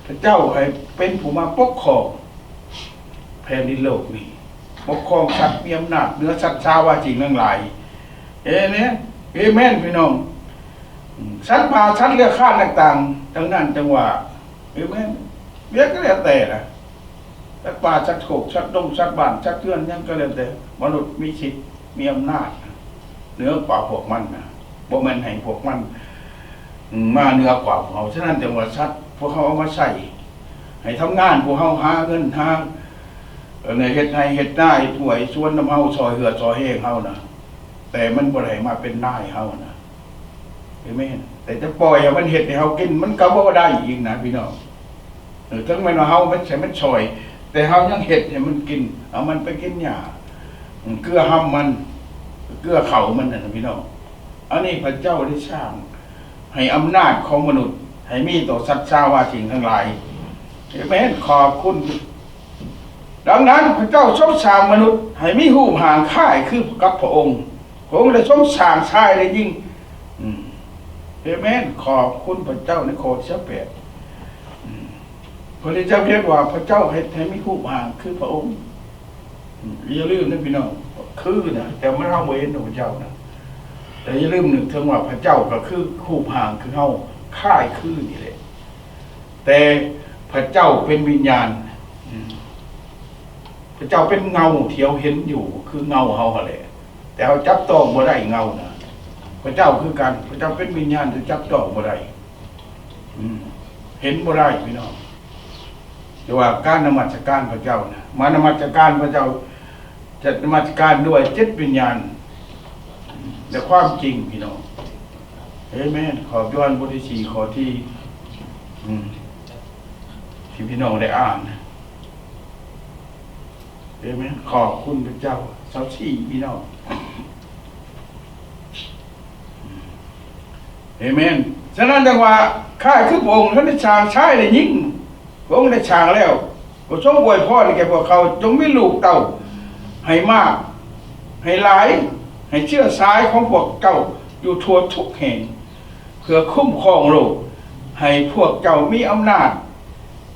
ພະເຈົ້າໃຫ້ເປັນຜູ້ມາປົກຄອງ ແຜ່ນດິນໂລກນີ້ ປົກຄອງສັດ ມີອຳນາດເໜືອສັດສາວາສິ່ງທັງຫຼາຍ. ເອເມນ ເອເມນ ພີ່ນ້ອງ. ອືມ ສັດປ່າ ສັດເລືອຍຄານຕ່າງໆ ທັງນັ້ນ ຈັ່ງວ່າ ເອເມນ ເວຍກະແລ້ວແຕ່ນະ ສັດປ່າ ສັດໂຄກ ສັດດົງ ສັດບ້ານ ສັດເຮືອນ ຫຍັງກະແລ້ວແຕ່ ມະນຸດມີສິດ ມີອຳນາດເໜືອກວ່າພວກມັນນະ ບໍ່ແມ່ນໃຫ້ພວກມັນ ອືມ ມາເໜືອກວ່າພວກເຮົາ. ສະນັ້ນ ຈັ່ງວ່າສັດ ພວກເຮົາເອົາມາໃຊ້ ໃຫ້ທຳງານ ພວກເຮົາຫາເງິນ ຫາ ເອີ ເຮັດໄຮ່ເຮັດນາ ເຮັດຮົ້ວເຮັດສວນນຳເຮົາ ຊ່ອຍເຫຼືອຊ່ອຍແຮງເຮົານະ ແຕ່ມັນບໍ່ໄດ້ມາເປັນນາຍເຮົານະ. ເອເມນ. ແຕ່ຈະປ່ອຍໃຫ້ມັນເຮັດໃຫ້ເຮົາກິນ ມັນກໍບໍ່ໄດ້ອີກນະ ພີ່ນ້ອງ. ເອີ ເຖິງແມ່ນວ່າເຮົາມັນໃຫ້ມັນຊ່ອຍ ແຕ່ເຮົາຍັງເຮັດໃຫ້ມັນກິນ ເອົາມັນໄປກິນຫຍ້າ ເກືອຫຳມັນ ເກືອເຂົ້າມັນນັ້ນນະ ພີ່ນ້ອງ. ອັນນີ້ພະເຈົ້າໄດ້ສ້າງໃຫ້ອຳນາດຂອງມະນຸດ ໃຫ້ມີຕໍ່ສັດສາວາສິ່ງທັງຫຼາຍ. ເອເມນ. ຂອບຄຸນ. ດັ່ງນັ້ນ ພະເຈົ້າຊົງສ້າງມະນຸດໃຫ້ມີຮູບຮ່າງຄ້າຍຄືກັບພະອົງ. ພະອົງໄດ້ຊົງສ້າງຊາຍ ແລະ ຍິງ. ອືມ ເອເມນ. ຂອບຄຸນພະເຈົ້າ. ໃນຂໍ້ທີສິບແປດ ອືມ ພະເຈົ້າຮຽກວ່າ ພະເຈົ້າເຮັດໃຫ້ມີຮູບຮ່າງຄືພະອົງ. ອືມ ຢ່າລືມນະ ພີ່ນ້ອງ ຄືນະ ແຕ່ມັນ ເຮົາບໍ່ເຫັນພະເຈົ້ານະ. ແຕ່ຢ່າລືມນຶກເຖິງວ່າ ພະເຈົ້າກໍຄືຮູບຮ່າງຄືເຮົາ ຄ້າຍຄືນີ້ແຫຼະ. ແຕ່ພະເຈົ້າເປັນວິນຍານ ອືມ ພະເຈົ້າເປັນເງົາທີ່ເຮົາເຫັນຢູ່ ຄືເງົາເຮົາຫັ້ນແຫຼະ ແຕ່ເຮົາຈັບຕ້ອງບໍ່ໄດ້ເງົານະ. ພະເຈົ້າຄືກັນ ພະເຈົ້າເປັນວິນຍານທີ່ຈັບຕ້ອງບໍ່ໄດ້ ອືມ ເຫັນບໍ່ໄດ້ ພີ່ນ້ອງ. ແຕ່ວ່າການນະມັດສະການພະເຈົ້ານະ ມານະມັດສະການພະເຈົ້າ ຈະນະມັດສະການດ້ວຍຈິດວິນຍານ ແລະ ຄວາມຈິງ ພີ່ນ້ອງ. ເອເມນ. ຂໍ້ໂຍຮັນບົດທີສີ່ ຂໍ້ທີ ອືມ ທີ່ພີ່ນ້ອງໄດ້ອ່ານ. ເອເມນ. ຂອບຄຸນພະເຈົ້າ. ຊາວສີ່ ພີ່ນ້ອງ. ເອເມນ. ສະນັ້ນຈັ່ງວ່າ ຄ້າຍຄືພະອົງທັນໄດ້ສ້າງຊາຍ ແລະ ຍິງ ພະອົງໄດ້ສ້າງແລ້ວ ກໍຊົງອວຍພອນແກ່ພວກເຂົາ ຈົ່ງມີລູກເຕົ້າໃຫ້ມາກ ໃຫ້ຫຼາຍ ໃຫ້ເຊື້ອສາຍຂອງພວກເຈົ້າຢູ່ທົ່ວທຸກແຫ່ງ ເພື່ອຄຸ້ມຄອງໂລກ ໃຫ້ພວກເຈົ້າມີອຳນາດ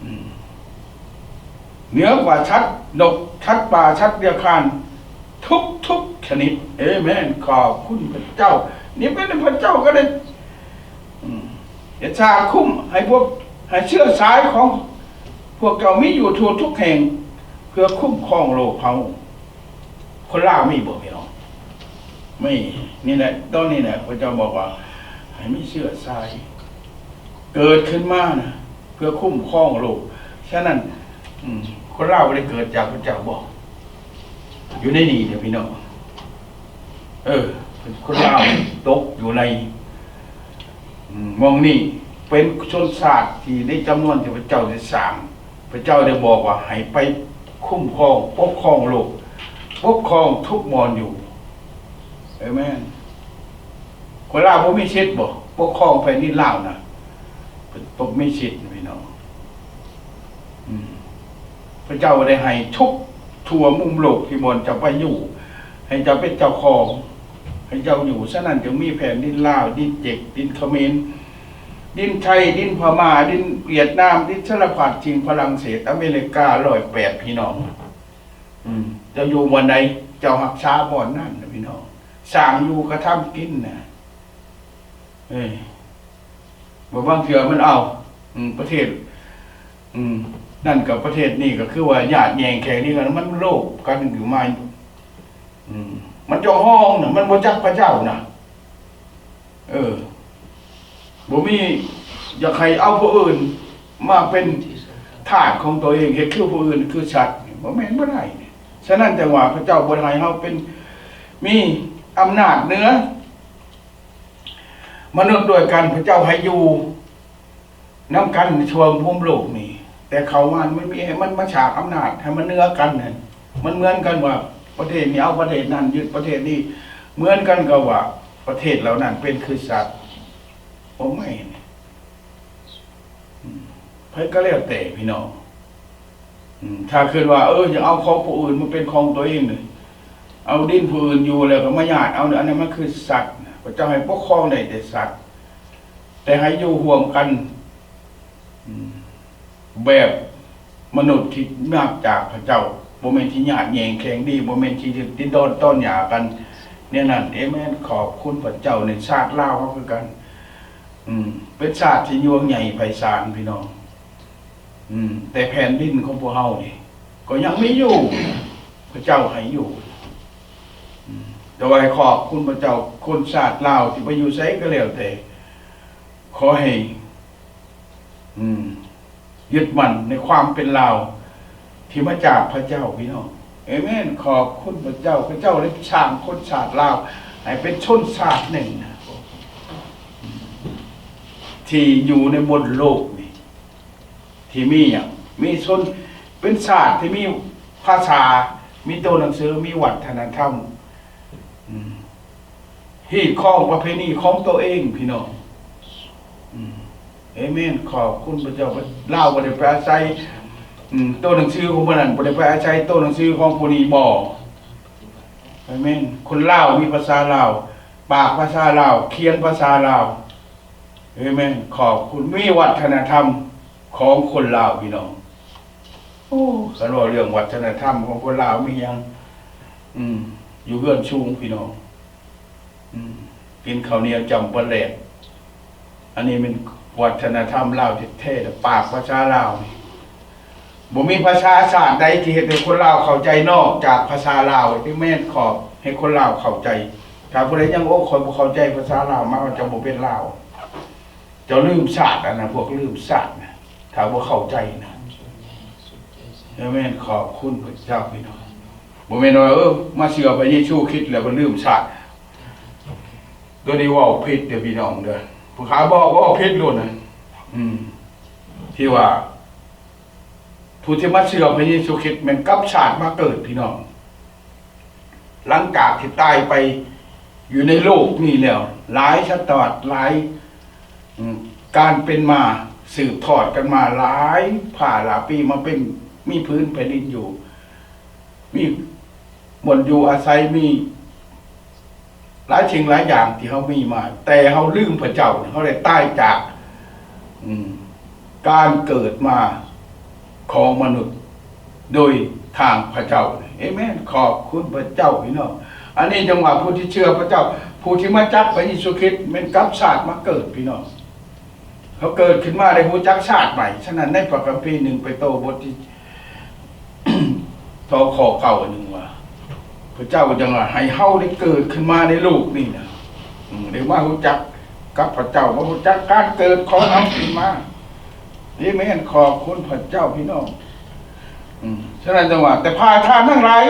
ອືມ ເໜືອກວ່າສັດນົກ ສັດປ່າ ສັດເລືອຍຄານທຸກໆຊະນິດ. ເອເມນ. ຂອບຄຸນພະເຈົ້າ. ນີ້ເປັນພະເຈົ້າກໍໄດ້ ອືມ ເຮັດສາຄຸ້ມໃຫ້ພວກ ໃຫ້ເຊື້ອສາຍຂອງພວກເຈົ້າມີຢູ່ທົ່ວທຸກແຫ່ງ ເພື່ອຄຸ້ມຄອງໂລກເຮົາ. ຄົນລາວມີບໍ່ ພີ່ນ້ອງ? ມີ. ນີ້ແຫຼະ ຕອນນີ້ແຫຼະ ພະເຈົ້າບອກວ່າ ໃຫ້ມີເຊື້ອສາຍເກີດຂຶ້ນມານະ ເພື່ອຄຸ້ມຄອງໂລກ. ສະນັ້ນ ອືມ ຄົນລາວບໍ່ໄດ້ເກີດຈາກພະເຈົ້າບໍ່? ຢູ່ໃນນີ້ເດ້ ພີ່ນ້ອງ. ເອີ ຄົນລາວຕົກຢູ່ໃນ ອືມ ໝ່ອງນີ້ ເປັນຊົນຊາດທີ່ໃນຈຳນວນທີ່ພະເຈົ້າໄດ້ສ້າງ ພະເຈົ້າໄດ້ບອກວ່າໃຫ້ໄປຄຸ້ມຄອງປົກຄອງໂລກ ປົກຄອງທຸກບ່ອນຢູ່. ເອເມນ. ຄົນລາວບໍ່ມີສິດບໍ ປົກຄອງແຜ່ນດິນລາວນະ? ເພິ່ນບໍ່ມີສິດ ພີ່ນ້ອງ. ອືມ ພະເຈົ້າໄດ້ໃຫ້ທຸກທົ່ວມຸມໂລກທີ່ບ່ອນເຈົ້າໄປຢູ່ ໃຫ້ເຈົ້າເປັນເຈົ້າຂອງ ໃຫ້ເຈົ້າຢູ່. ສະນັ້ນຈຶ່ງມີແຜ່ນດິນລາວ, ດິນເຈັກ, ດິນຂະເໝນ, ດິນໄທ, ດິນພະມ້າ, ດິນຫວຽດນາມ, ດິນສາລະພັດສິ່ງ, ຝຣັ່ງເສດ, ອາເມລິກາ ຮ້ອຍແປດ ພີ່ນ້ອງ. ອືມ ເຈົ້າຢູ່ບ່ອນໃດ ເຈົ້າຮັກສາບ່ອນນັ້ນນະ ພີ່ນ້ອງ. ສ້າງຢູ່ກະທຳກິນນະ. ເອີ ບໍ່ບາງເທື່ອມັນເອົາ ອືມ ປະເທດ ອືມ ນັ້ນກັບປະເທດນີ້ ກໍຄືວ່າຍາດແຍ່ງແຂ່ງນີ້ກັນ ມັນໂລບກັນຂຶ້ນມາ. ອືມ ມັນເຈົ້າຂອງນະ ມັນບໍ່ຈັກພະເຈົ້ານະ. ເອີ ບໍ່ມີ ຢາກໃຫ້ເອົາຜູ້ອື່ນມາເປັນທາດຂອງຕົວເອງ ເຮັດຄືຜູ້ອື່ນ ຄືສັດ ບໍ່ແມ່ນ ບໍ່ໄດ້. ສະນັ້ນຈັ່ງວ່າພະເຈົ້າບໍ່ໄດ້ໃຫ້ເຮົາເປັນ ມີອຳນາດເໜືອມະນຸດດ້ວຍກັນ. ພະເຈົ້າໃຫ້ຢູ່ນຳກັນໃນທົ່ວມຸມໂລກນີ້ ແຕ່ເຂົ້າມາມັນມີ ໃຫ້ມັນມາສ້າງອຳນາດໃຫ້ມັນເໜືອກັນ. ມັນເໝືອນກັນວ່າປະເທດນີ້ເອົາປະເທດນັ້ນ ຍຶດປະເທດນີ້ ເໝືອນກັນກັບວ່າປະເທດເຫຼົ່ານັ້ນເປັນຄືສັດ. ບໍ່ແມ່ນ ອືມ ໃຜກໍແລ້ວແຕ່ພີ່ນ້ອງ. ອືມ ຖ້າຄິດວ່າ ເອີ ຢາກເອົາຂອງຜູ້ອື່ນມາເປັນຂອງຕົວເອງນີ້ ເອົາດິນຜູ້ອື່ນຢູ່ແລ້ວກໍມາຍາດເອົາ ອັນນັ້ນມັນຄືສັດ. ພະເຈົ້າໃຫ້ປົກຄອງໄດ້ແຕ່ສັດ ແຕ່ໃຫ້ຢູ່ຮ່ວມກັນ ອືມ ແບບມະນຸດທີ່ມາຈາກພະເຈົ້າ ບໍ່ແມ່ນທີ່ຍາດແຍ່ງແຂ່ງດີ ບໍ່ແມ່ນທີ່ດິນດອນຕອນຫຍ້າກັນແນວນັ້ນ. ເອເມນ. ຂອບຄຸນພະເຈົ້າ. ໃນຊາດລາວເຮົາຄືກັນ ອືມ ເປັນຊາດທີ່ຍວງໃຫຍ່ໄພສານ ພີ່ນ້ອງ. ອືມ ແຕ່ແຜ່ນດິນຂອງພວກເຮົານີ້ກໍຍັງມີຢູ່ ພະເຈົ້າໃຫ້ຢູ່. ອືມ ແຕ່ວ່າໃຫ້ຂອບຄຸນພະເຈົ້າ ຄົນຊາດລາວທີ່ໄປຢູ່ໃສກໍແລ້ວແຕ່ ຂໍໃຫ້ ອືມ ຍຶດໝັ້ນໃນຄວາມເປັນລາວທີ່ມາຈາກພະເຈົ້າ ພີ່ນ້ອງ. ເອເມນ. ຂອບຄຸນພະເຈົ້າ. ພະເຈົ້າໄດ້ສ້າງຄົນຊາດລາວໃຫ້ເປັນຊົນຊາດໜຶ່ງ ທີ່ຢູ່ໃນບົນໂລກນີ້ ທີ່ມີຫຍັງ? ມີຊົນ ເປັນຊາດທີ່ມີພາສາ, ມີໂຕໜັງສື, ມີວັດທະນະທຳ ອືມ ຮີດຄອງປະເພນີຂອງໂຕເອງ ພີ່ນ້ອງ. ອືມ ເອເມນ. ຂອບຄຸນພະເຈົ້າ. ລາວບໍ່ໄດ້ໄປອາໄສ ອືມ ໂຕໜັງສືຂອງຜູ້ນັ້ນ, ບໍ່ໄດ້ໄປອາໄສໂຕໜັງສືຂອງຜູ້ນີ້ບໍ? ເອເມນ. ຄົນລາວມີພາສາລາວ, ປາກພາສາລາວ, ຂຽນພາສາລາວ. ເອເມນ. ຂອບຄຸນ. ມີວັດທະນະທຳຂອງຄົນລາວ ພີ່ນ້ອງ. ໂອ້ ຄັນເວົ້າເລື່ອງວັດທະນະທຳຂອງຄົນລາວມີຫຍັງ ອືມ ຢູ່ເຮືອນສູງ ພີ່ນ້ອງ. ອືມ ກິນເຂົ້າໜຽວຈ້ຳປາແຫຼກ. ອັນນີ້ແມ່ນວັດທະນະທຳລາວແທ້ໆ ແລະ ປາກພາສາລາວນີ້ ບໍ່ມີພາສາຊາດໃດທີ່ເຮັດໃຫ້ຄົນລາວເຂົ້າໃຈນອກຈາກພາສາລາວ. ເອເມນ. ຂໍໃຫ້ຄົນລາວເຂົ້າໃຈ. ຖ້າຜູ້ໃດຍັງ ໂອ້ ຂ້ອຍບໍ່ເຂົ້າໃຈພາສາລາວ ໝາຍວ່າເຈົ້າບໍ່ເປັນລາວ. ເຈົ້າລືມຊາດ ອັນນັ້ນ ພວກລືມຊາດນະ ຖ້າບໍ່ເຂົ້າໃຈນະ. ເອເມນ. ຂອບຄຸນພະເຈົ້າ ພີ່ນ້ອງ. ບໍ່ແມ່ນວ່າ ເອີ ມາເຊື່ອພະເຢຊູຄຣິດແລ້ວກໍລືມຊາດ. ໂຕນີ້ເວົ້າຜິດເດີ້ ພີ່ນ້ອງເດີ້. ຜູ້ຂ້າບອກເວົ້າຜິດໂລດນະ. ອືມ ທີ່ວ່າ ຜູ້ທີ່ມາເຊື່ອພະເຢຊູຄຣິດແມ່ນກັບຊາດມາເກີດ ພີ່ນ້ອງ. ຫຼັງຈາກທີ່ຕາຍໄປຢູ່ໃນໂລກນີ້ແລ້ວ ຫຼາຍສະຕະວັດ ຫຼາຍ ອືມ ການເປັນມາ ສືບທອດກັນມາຫຼາຍພາຫຼາຍປີ ມາເປັນ ມີພື້ນແຜ່ນດິນຢູ່ ມີບ່ອນຢູ່ອາໄສ ມີ ຫຼາຍສິ່ງຫຼາຍຢ່າງທີ່ເຮົາມີມາ, ແຕ່ເຮົາລືມພະເຈົ້າ, ເຮົາໄດ້ຕາຍຈາກ ອືມ ການເກີດມາຂອງມະນຸດໂດຍທາງພະເຈົ້າ. ເອເມນ. ຂອບຄຸນພະເຈົ້າ ພີ່ນ້ອງ. ອັນນີ້ຈັ່ງວ່າຜູ້ທີ່ເຊື່ອພະເຈົ້າ, ຜູ້ທີ່ມາຈັກພະເຢຊູຄຣິດ ແມ່ນກັບຊາດມາເກີດ ພີ່ນ້ອງ. ເຂົາເກີດຂຶ້ນມາໄດ້ຮູ້ຈັກຊາດໃໝ່. ສະນັ້ນໃນພະຄຳພີ ໜຶ່ງເປໂຕ ບົດທີ ສອງ ຂໍ້ເກົ້າ ອັນໜຶ່ງວ່າ ພະເຈົ້າຈັ່ງວ່າໃຫ້ເຮົາໄດ້ເກີດຂຶ້ນມາໃນໂລກນີ້ນະ, ອືມ ໄດ້ມາຮູ້ຈັກກັບພະເຈົ້າ, ມາຮູ້ຈັກການເກີດຂອງເຮົາຂຶ້ນມາ. ເອເມນ. ຂອບຄຸນພະເຈົ້າ ພີ່ນ້ອງ. ອືມ ສະນັ້ນຈັ່ງວ່າ ແຕ່ພາຍທ່ານທັງຫຼາຍ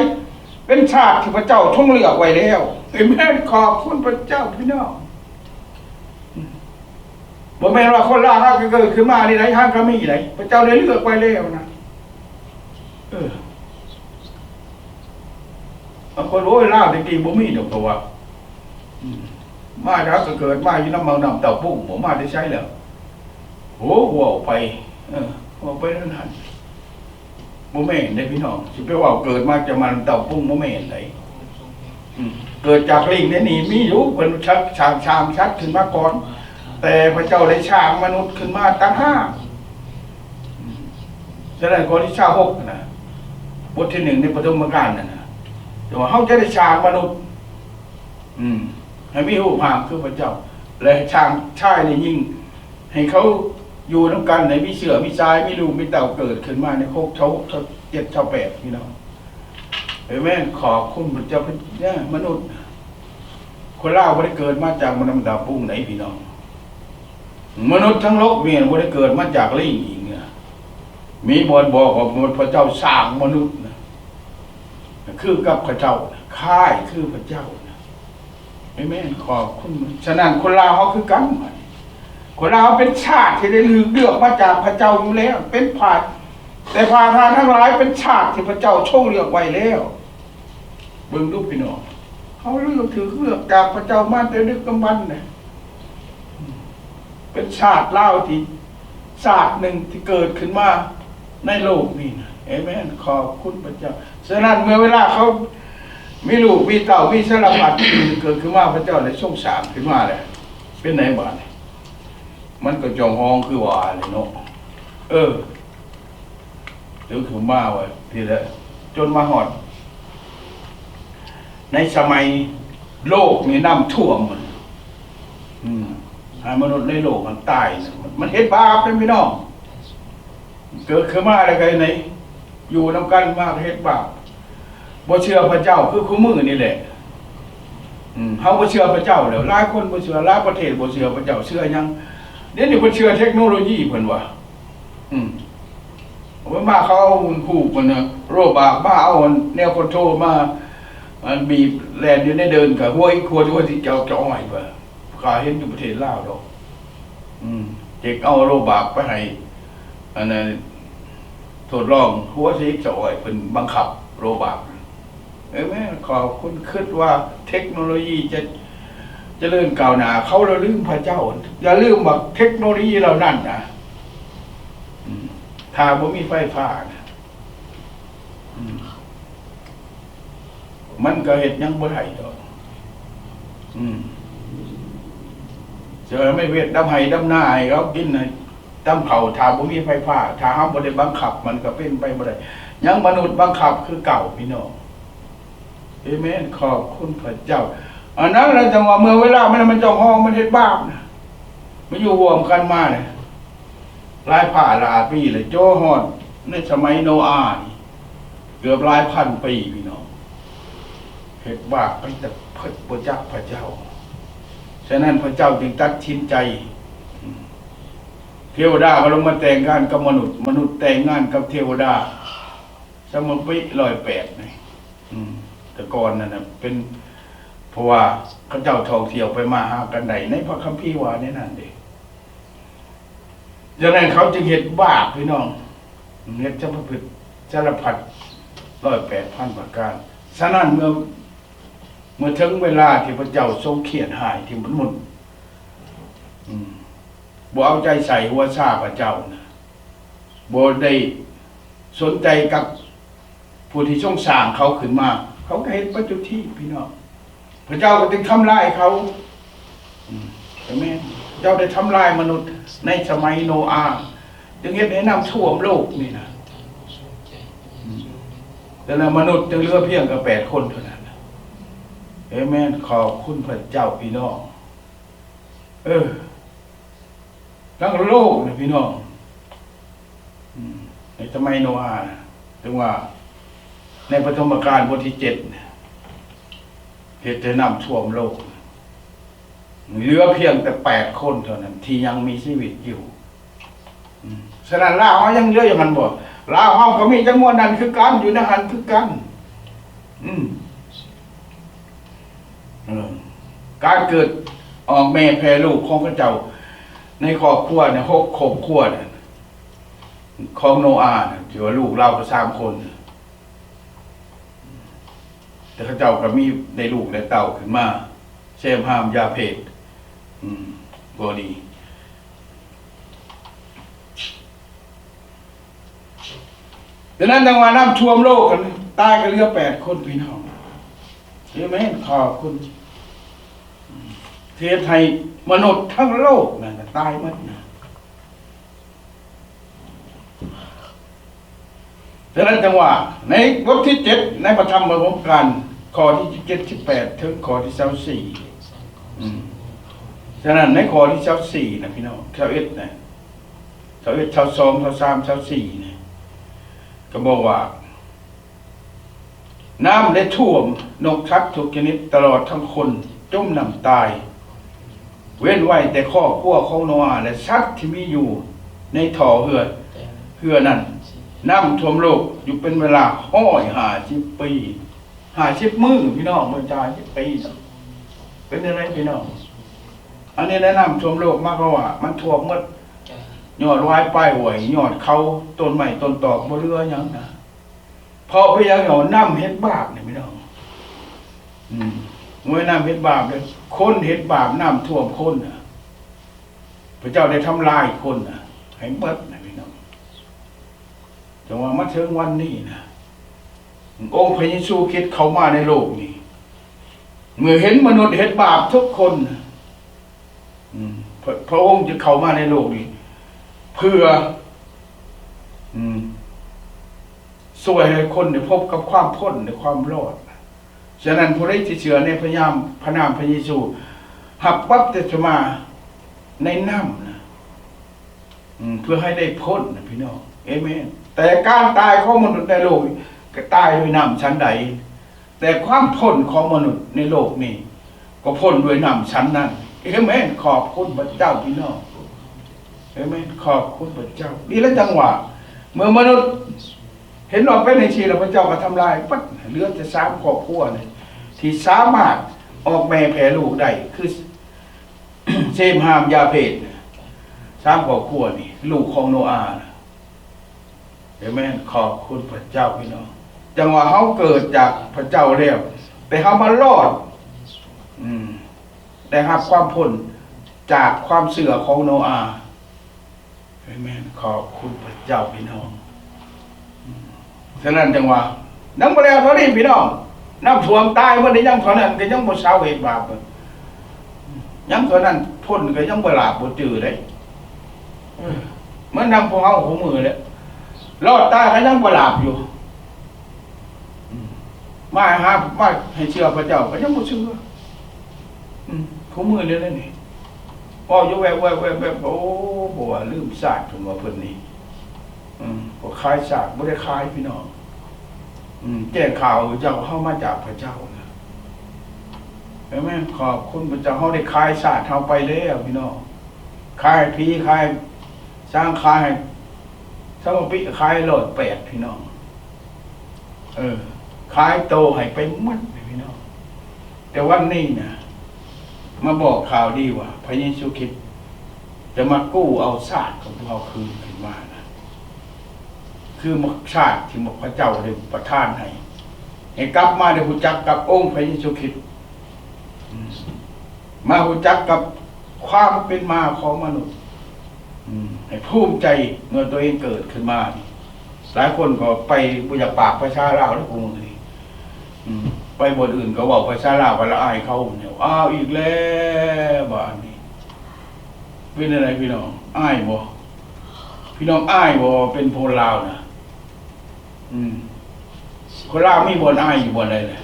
ເປັນຊາດທີ່ພະເຈົ້າຊົງເລືອກໄວ້ແລ້ວ. ເອເມນ. ຂອບຄຸນພະເຈົ້າ ພີ່ນ້ອງ. ບໍ່ແມ່ນວ່າຄົນລາວເຮົາກໍເກີດຂຶ້ນມານີ້ໃດ, ເຮົາກໍມີໃດ, ພະເຈົ້າໄດ້ເລືອກໄວ້ແລ້ວນະ. ເອີ ເ ບາງຄົນ ໂອ້ຍ ລາວແຕ່ກີ້ບໍ່ມີດອກ ເຂົາວ່າ ອືມ ມາຈາກ ກໍເກີດມາຢູ່ນຳໝາກນ້ຳເຕົ້າປຸ້ງ ບໍ່ ມາແຕ່ໃສແລ້ວ? ໂອ້ ເວົ້າໄປ ເອີ ເວົ້າໄປແນວນັ້ນ ບໍ່ແມ່ນເດ້ພີ່ນ້ອງ ຊິໄປເວົ້າເກີດມາຈາກໝາກນ້ຳເຕົ້າປຸ້ງ ບໍ່ແມ່ນໃດ. ອືມ ເກີດຈາກລິງໃນນີ້ມີຢູ່ ເພິ່ນສ້າງ ສ້າງສັດຂຶ້ນມາກ່ອນ ແຕ່ພະເຈົ້າໄດ້ສ້າງມະນຸດຂຶ້ນມາຕ່າງຫາກ. ອືມ ສະນັ້ນ ຂໍ້ທີຊາວຫົກນະ ບົດທີໜຶ່ງໃນປະຖົມມະການນັ້ນນະ ແຕ່ວ່າເຮົາຈະໄດ້ສ້າງມະນຸດ ອືມ ໃຫ້ມີຮູບຮ່າງຄືພະເຈົ້າ ແລະ ສ້າງຊາຍ ແລະ ຍິງ ໃຫ້ເຂົາຢູ່ນຳກັນ ໃຫ້ມີເຊື້ອມີສາຍ ມີລູກມີເຕົ້າເກີດຂຶ້ນມາໃນຄົບຊາວຫົກ ຊາວເຈັດ ຊາວແປດ ພີ່ນ້ອງ. ເອເມນ. ຂອບຄຸນພະເຈົ້າ. ເປັນມະນຸດ ຄົນລາວບໍ່ໄດ້ເກີດມາຈາກໝາກນ້ຳເຕົ້າປຸ້ງໃດພີ່ນ້ອງ. ມະນຸດທັງໂລກນີ້ບໍ່ໄດ້ເກີດມາຈາກລີງອີກນະ. ມີບ່ອນບອກວ່າພະເຈົ້າສ້າງມະນຸດນະ ຄືກັບເຂົາເຈົ້ານະ ຄ້າຍຄືພະເຈົ້ານະ. ເອເມນ. ຂອບຄຸນ. ສະນັ້ນ ຄົນລາວເຮົາຄືກັນ. ຄົນລາວເຮົາເປັນຊາດທີ່ໄດ້ຖືກເລືອກມາຈາກພະເຈົ້າຢູ່ແລ້ວ ເປັນພາ ແຕ່ພາທານທັງຫຼາຍເປັນຊາດທີ່ພະເຈົ້າຊົງເລືອກໄວ້ແລ້ວ. ເບິ່ງດູພີ່ນ້ອງ ເຮົາເລືອກ ຖືກເລືອກຈາກພະເຈົ້າມາແຕ່ດຶກດຳບັນນະ. ເປັນຊາດລາວທີ່ ຊາດໜຶ່ງທີ່ເກີດຂຶ້ນມາໃນໂລກນີ້ນະ. ເອເມນ. ຂອບຄຸນພະເຈົ້າ. ສະນັ້ນ ເມື່ອເວລາເຂົາມີລູກມີເຕົ້າ ມີສາລະພັດທີ່ເກີດຂຶ້ນມາ ພະເຈົ້າໄດ້ຊົງສ້າງຂຶ້ນມາແລ້ວ ເປັນໃດບາດນີ້? ມັນກໍຈອງຮອງຄືວ່າແຫຼະເນາະ. ເອີ ເຖິງຂຶ້ນມາວ່າພີ້ແຫຼະ ຈົນມາຮອດໃນສະໄໝໂລກນີ້ນ້ຳຖ້ວມ ອືມ ໃຫ້ມະນຸດໃນໂລກມັນຕາຍ ມັນເຮັດບາບເດ້ພີ່ນ້ອງ. ເກີດຂຶ້ນມາແລ້ວກໍໃນ ຢູ່ນຳກັນມາກໍເຮັດບາບ ບໍ່ເຊື່ອພະເຈົ້າຄືຄູ່ມື້ນີ້ແຫຼະ. ອືມ ເຮົາບໍ່ເຊື່ອພະເຈົ້າແລ້ວ ຫຼາຍຄົນບໍ່ເຊື່ອ ຫຼາຍປະເທດບໍ່ເຊື່ອພະເຈົ້າ. ເຊື່ອຫຍັງ? ດຽວນີ້ເພິ່ນເຊື່ອເທັກໂນໂລຢີ ເພິ່ນວ່າ ອືມ ເອົາມາ ເຂົາເອົາຮູບອັນນ່າ ໂຣບາກ ມາເອົາອັນແນວຄອນໂທຣມາ ອັນບີບແລ່ນຢູ່ໃນເດີ່ນ ກະຫົວອີກ ຫົວ ຫົວຊິເຈົ້າ ເຈົ້າອ້ອຍວ່າ ຂ້າເຫັນຢູ່ປະເທດລາວດອກ. ອືມ ເຈັກເອົາໂຣບາກໄປໃຫ້ ອັນນັ້ນ ທົດລອງ ຫົວຊິເຈົ້າອ້ອຍ ເພິ່ນບັງຄັບໂຣບາກ. ເອີແມ່ນ ຂອບຄຸນ. ຄິດວ່າເທັກໂນໂລຢີຈະຈະເລີນກ້າວໜ້າ ເຂົາລະລືມພະເຈົ້າ. ຢ່າລືມວ່າເທັກໂນໂລຢີເຫຼົ່ານັ້ນນະ ອືມ ຖ້າບໍ່ມີໄຟຟ້ານະ ອືມ ມັນກໍເຮັດຫຍັງບໍ່ໄດ້ດອກ. ອືມ ຈະໄປເຮັດດຳໄຮ່ດຳນາໃຫ້ເຂົາກິນ ໃຫ້ ຕຳເຂົ້າ ຖ້າບໍ່ມີໄຟຟ້າ ຖ້າເຮົາບໍ່ໄດ້ບັງຄັບ ມັນກໍເປັນໄປບໍ່ໄດ້. ຍັງມະນຸດບັງຄັບຄືເກົ່າ ພີ່ນ້ອງ. ເອເມນ. ຂອບຄຸນພະເຈົ້າ. ອັນນັ້ນແຫຼະ ຈັ່ງວ່າເມື່ອເວລາມັນ ມັນເຈົ້າຂອງມັນເຮັດບາບນະ ມາຢູ່ຮ່ວມກັນມານະ ຫຼາຍພາຫຼາຍປີແລ້ວ ຈົນຮອດໃນສະໄໝໂນອານີ້ ເກືອບຫຼາຍພັນປີ ພີ່ນ້ອງ ເຮັດບາບໄປ ແຕ່ເພິ່ນບໍ່ຈັກພະເຈົ້າ. ສະນັ້ນ ພະເຈົ້າຈຶ່ງຕັດສິນໃຈ ເທວະດາກໍລົງມາແຕ່ງງານກັບມະນຸດ ມະນຸດແຕ່ງງານກັບເທວະດາ ສະມະປີຮ້ອຍແປດນີ້ ອືມ ແຕ່ກ່ອນນັ້ນນະ ເປັນ ເພາະວ່າເຂົາເຈົ້າທ່ອງທ່ຽວໄປມາຫາກັນໄດ້ ໃນພະຄຳພີວ່າແນວນັ້ນເດ້. ດັ່ງນັ້ນເຂົາຈຶ່ງເຮັດບາບ ພີ່ນ້ອງ ເຮັດສາລະພັດ ສາລະພັດຮ້ອຍແປດພັນປະການ. ສະນັ້ນ ເມື່ອ ເມື່ອເຖິງເວລາທີ່ພະເຈົ້າຊົງຄຽດຮ້າຍທີ່ມະນຸດ ອືມ ບໍ່ເອົາໃຈໃສ່ຫົວຊາພະເຈົ້ານະ ບໍ່ໄດ້ສົນໃຈກັບຜູ້ທີ່ຊົງສ້າງເຂົາຂຶ້ນມາ ເຂົາກໍເຮັດປະຈຸດທີ່ ພີ່ນ້ອງ ພະເຈົ້າກໍຈຶ່ງທຳລາຍເຂົາ. ອືມ ເອເມນ. ເຈົ້າໄດ້ທຳລາຍມະນຸດໃນສະໄໝໂນອາ ຈຶ່ງເຮັດໃຫ້ນ້ຳຖ້ວມໂລກນີ້ນະ. ອືມ ແຕ່ລະມະນຸດຈຶ່ງເຫຼືອພຽງແຕ່ແປດຄົນເທົ່ານັ້ນ. ເອເມນ. ຂອບຄຸນພະເຈົ້າ ພີ່ນ້ອງ. ເອີ ທັງໂລກນະ ພີ່ນ້ອງ. ອືມ ໃນສະໄໝໂນອານະ ເຖິງວ່າໃນປະຖົມມະການບົດທີເຈັດນະ ເຮັດໃຫ້ນ້ຳຖ້ວມໂລກ ເຫຼືອພຽງແຕ່ແປດຄົນເທົ່ານັ້ນທີ່ຍັງມີຊີວິດຢູ່. ອືມ ສະນັ້ນລາວເຮົາຍັງເຫຼືອຢູ່ຫັ້ນບໍ່? ລາວເຮົາກໍມີຈຳນວນນັ້ນຄືກັນ ຢູ່ໃນຫັ້ນຄືກັນ. ອືມ ເອີ ການເກີດອອກແມ່ແຜ່ລູກຂອງເຂົາເຈົ້າໃນຄອບຄົວນະ ຫົກຄອບຄົວນະ ຂອງໂນອານະ ທີ່ວ່າລູກລາວກໍສາມຄົນ. ແຕ່ເຂົາເຈົ້າກໍມີໄດ້ລູກໄດ້ເຕົ້າຂຶ້ນມາ ເສມຫາມຢາເພດ ອືມ ບໍ່ດີ. ສະນັ້ນຈັ່ງວ່ານ້ຳຖ້ວມໂລກ ຕາຍກໍເຫຼືອແປດຄົນ ພີ່ນ້ອງ. ເອເມນ. ຂອບຄຸນທີ່ເຮັດໃຫ້ມະນຸດທັງໂລກນັ້ນຕາຍໝົດນະ. ສະນັ້ນຈັ່ງວ່າ ໃນບົດທີເຈັດ ໃນພະທຳມະບົດການ ຂໍ້ທີເຈັດ ສິບແປດ ເຖິງຂໍ້ທີຊາວສີ່ ອືມ ສະນັ້ນໃນຂໍ້ທີຊາວສີ່ນະ ພີ່ນ້ອງ ຊາວເອັດນະ ຊາວເອັດ ຊາວສອງ ຊາວສາມ ຊາວສີ່ນີ້ ກໍບອກວ່າ ນ້ຳໄດ້ຖ້ວມນົກສັດທຸກຊະນິດ ຕະຫຼອດທັງຄົນຈົມນ້ຳຕາຍ ເວັ້ນໄວ້ແຕ່ຄອບຄົວຂອງໂນອາ ແລະ ສັດທີ່ມີຢູ່ໃນທໍ່ເຮືອ ເຮືອນັ້ນ. ນ້ຳຖ້ວມໂລກຢູ່ເປັນເວລາຮ້ອຍຫ້າສິບປີ ຫ້າສິບມື້ ພີ່ນ້ອງ ບໍ່ຈະຫ້າສິບປີ ເປັນຈັ່ງໃດ ພີ່ນ້ອງ? ອັນນີ້ແຫຼະ ນ້ຳຖ້ວມໂລກ ໝາຍຄວາມວ່າມັນຖ້ວມໝົດ ຍອດຫວາຍປາຍຫ້ວຍ ຍອດເຂົາ ຕົ້ນໄມ້ຕົ້ນຕອກ ບໍ່ເຫຼືອຫຍັງນະ. ເພາະເປັນຫຍັງ? ເອົານ້ຳເຮັດບາບນີ້ພີ່ນ້ອງ ອືມ ໂອ້ຍ ນ້ຳເຮັດບາບເດ້ ຄົນເຮັດບາບ ນ້ຳຖ້ວມຄົນນະ ພະເຈົ້າໄດ້ທຳລາຍຄົນນະ ໃຫ້ໝົດນະ ພີ່ນ້ອງ. ຈັ່ງວ່າມາເຖິງວັນນີ້ນະ ອົງພະເຢຊູຄຣິດເຂົ້າມາໃນໂລກນີ້ ເມື່ອເຫັນມະນຸດເຮັດບາບທຸກຄົນນະ ອືມ ພະ ພະອົງຈະເຂົ້າມາໃນໂລກນີ້ ເພື່ອ ອືມ ຊ່ວຍໃຫ້ຄົນໄດ້ພົບກັບຄວາມພົ້ນ ແລະ ຄວາມລອດ. ສະນັ້ນ ຜູ້ໃດທີ່ເຊື່ອໃນພະຍາມ ພະນາມພະເຢຊູ ຮັບບັບຕິສມາໃນນ້ຳນະ ອືມ ເພື່ອໃຫ້ໄດ້ພົ້ນນະ ພີ່ນ້ອງ. ເອເມນ. ແຕ່ການຕາຍຂອງມະນຸດໃນໂລກນີ້ ກໍຕາຍດ້ວຍນ້ຳສັນໃດ? ແຕ່ຄວາມພົ້ນຂອງມະນຸດໃນໂລກນີ້ ກໍພົ້ນດ້ວຍນ້ຳສັນນັ້ນ. ເອເມນ. ຂອບຄຸນພະເຈົ້າ ພີ່ນ້ອງ. ເອເມນ. ຂອບຄຸນພະເຈົ້າ. ນີ້ແຫຼະ ຈັ່ງວ່າ ເມື່ອມະນຸດເຫັນວ່າເປັນຈັ່ງຊີ້ແລ້ວ ພະເຈົ້າກໍທຳລາຍໝົດ ເຫຼືອແຕ່ສາມຄອບຄົວນີ້ ທີ່ສາມາດອອກແມ່ແຜ່ລູກໄດ້ ຄື ເຊມ, ຫາມ, ຢາເພດ ສາມຄອບຄົວນີ້ ລູກຂອງໂນອານະ. ເອເມນ. ຂອບຄຸນພະເຈົ້າ ພີ່ນ້ອງ. ຈັ່ງວ່າເຮົາເກີດຈາກພະເຈົ້າແລ້ວ ແຕ່ເຮົາມາລອດ ອືມ ໄດ້ຮັບຄວາມພົ້ນຈາກຄວາມເຊື່ອຂອງໂນອາ. ເອເມນ. ຂອບຄຸນພະເຈົ້າ ພີ່ນ້ອງ. ອືມ ສະນັ້ນຈັ່ງວ່າ ຍັງບໍ່ແລ້ວເທົ່ານີ້ ພີ່ນ້ອງ. ນ້ຳຖ້ວມຕາຍໝົດນີ້ ຍັງເທົ່ານັ້ນ ກໍຍັງບໍ່ເຊົາເຮັດບາບ. ຍັງເທົ່ານັ້ນ ພົ້ນກໍຍັງບໍ່ຫຼາບບໍ່ຈື່ເດ້. ເອີ ມັນນຳພວກເຮົາຄູ່ມື້ແຫຼະ ລອດຕາຍກໍຍັງບໍ່ຫຼາບຢູ່. ອືມ ມາຫາ ມາໃຫ້ເຊື່ອພະເຈົ້າກໍຍັງບໍ່ເຊື່ອ. ອືມ ຄູ່ມື້ນີ້ແຫຼະນີ້ ເວົ້າຢູ່ແວບໆໆ ໂອ້ ບໍ່ວ່າລືມຊາດ ເພິ່ນວ່າເພິ່ນນີ້ ອືມ ບໍ່ຂາຍຊາດ ບໍ່ໄດ້ຂາຍ ພີ່ນ້ອງ. ອືມ ແຈ້ງຂ່າວເຈົ້າ ເຮົາມາຈາກພະເຈົ້ານະ. ເອເມນ. ຂອບຄຸນພະເຈົ້າ ເຮົາໄດ້ຂາຍຊາດເຮົາໄປແລ້ວ ພີ່ນ້ອງ. ຂາຍຜີ ຂາຍສາງ ຂາຍສະມະປິ ຂາຍຮ້ອຍແປດ ພີ່ນ້ອງ. ເອີ ຂາຍໂຕໃຫ້ໄປໝົດເລີຍ ພີ່ນ້ອງ. ແຕ່ວັນນີ້ນະ ມາບອກຂ່າວດີວ່າ ພະເຢຊູຄຣິດຈະມາກູ້ເອົາຊາດຂອງພວກເຮົາຄືນຂຶ້ນມານະ ຄືຊາດທີ່ພະເຈົ້າໄດ້ປະທານໃຫ້ ໃຫ້ກັບມາໄດ້ຮູ້ຈັກກັບອົງພະເຢຊູຄຣິດ ອືມ ມາຮູ້ຈັກກັບຄວາມເປັນມາຂອງມະນຸດ ອືມ ໃຫ້ພູມໃຈເມື່ອຕົວເອງເກີດຂຶ້ນມານີ້. ຫຼາຍຄົນກໍໄປບໍ່ຢາກປາກພາສາລາວເດ້ ຜູ້ມື້ນີ້ ອືມ ໄປບ່ອນອື່ນກໍເວົ້າພາສາລາວ ກໍລະອາຍເຂົາແນວ. ອ້າວ ອີກແລ້ວບາດນີ້ ເປັນຈັ່ງໃດພີ່ນ້ອງ? ອາຍບໍ່? ພີ່ນ້ອງອາຍບໍ່ ເປັນຄົນລາວນະ? ອືມ ຄົນລາວມີບ່ອນອາຍຢູ່ບ່ອນໃດລະ?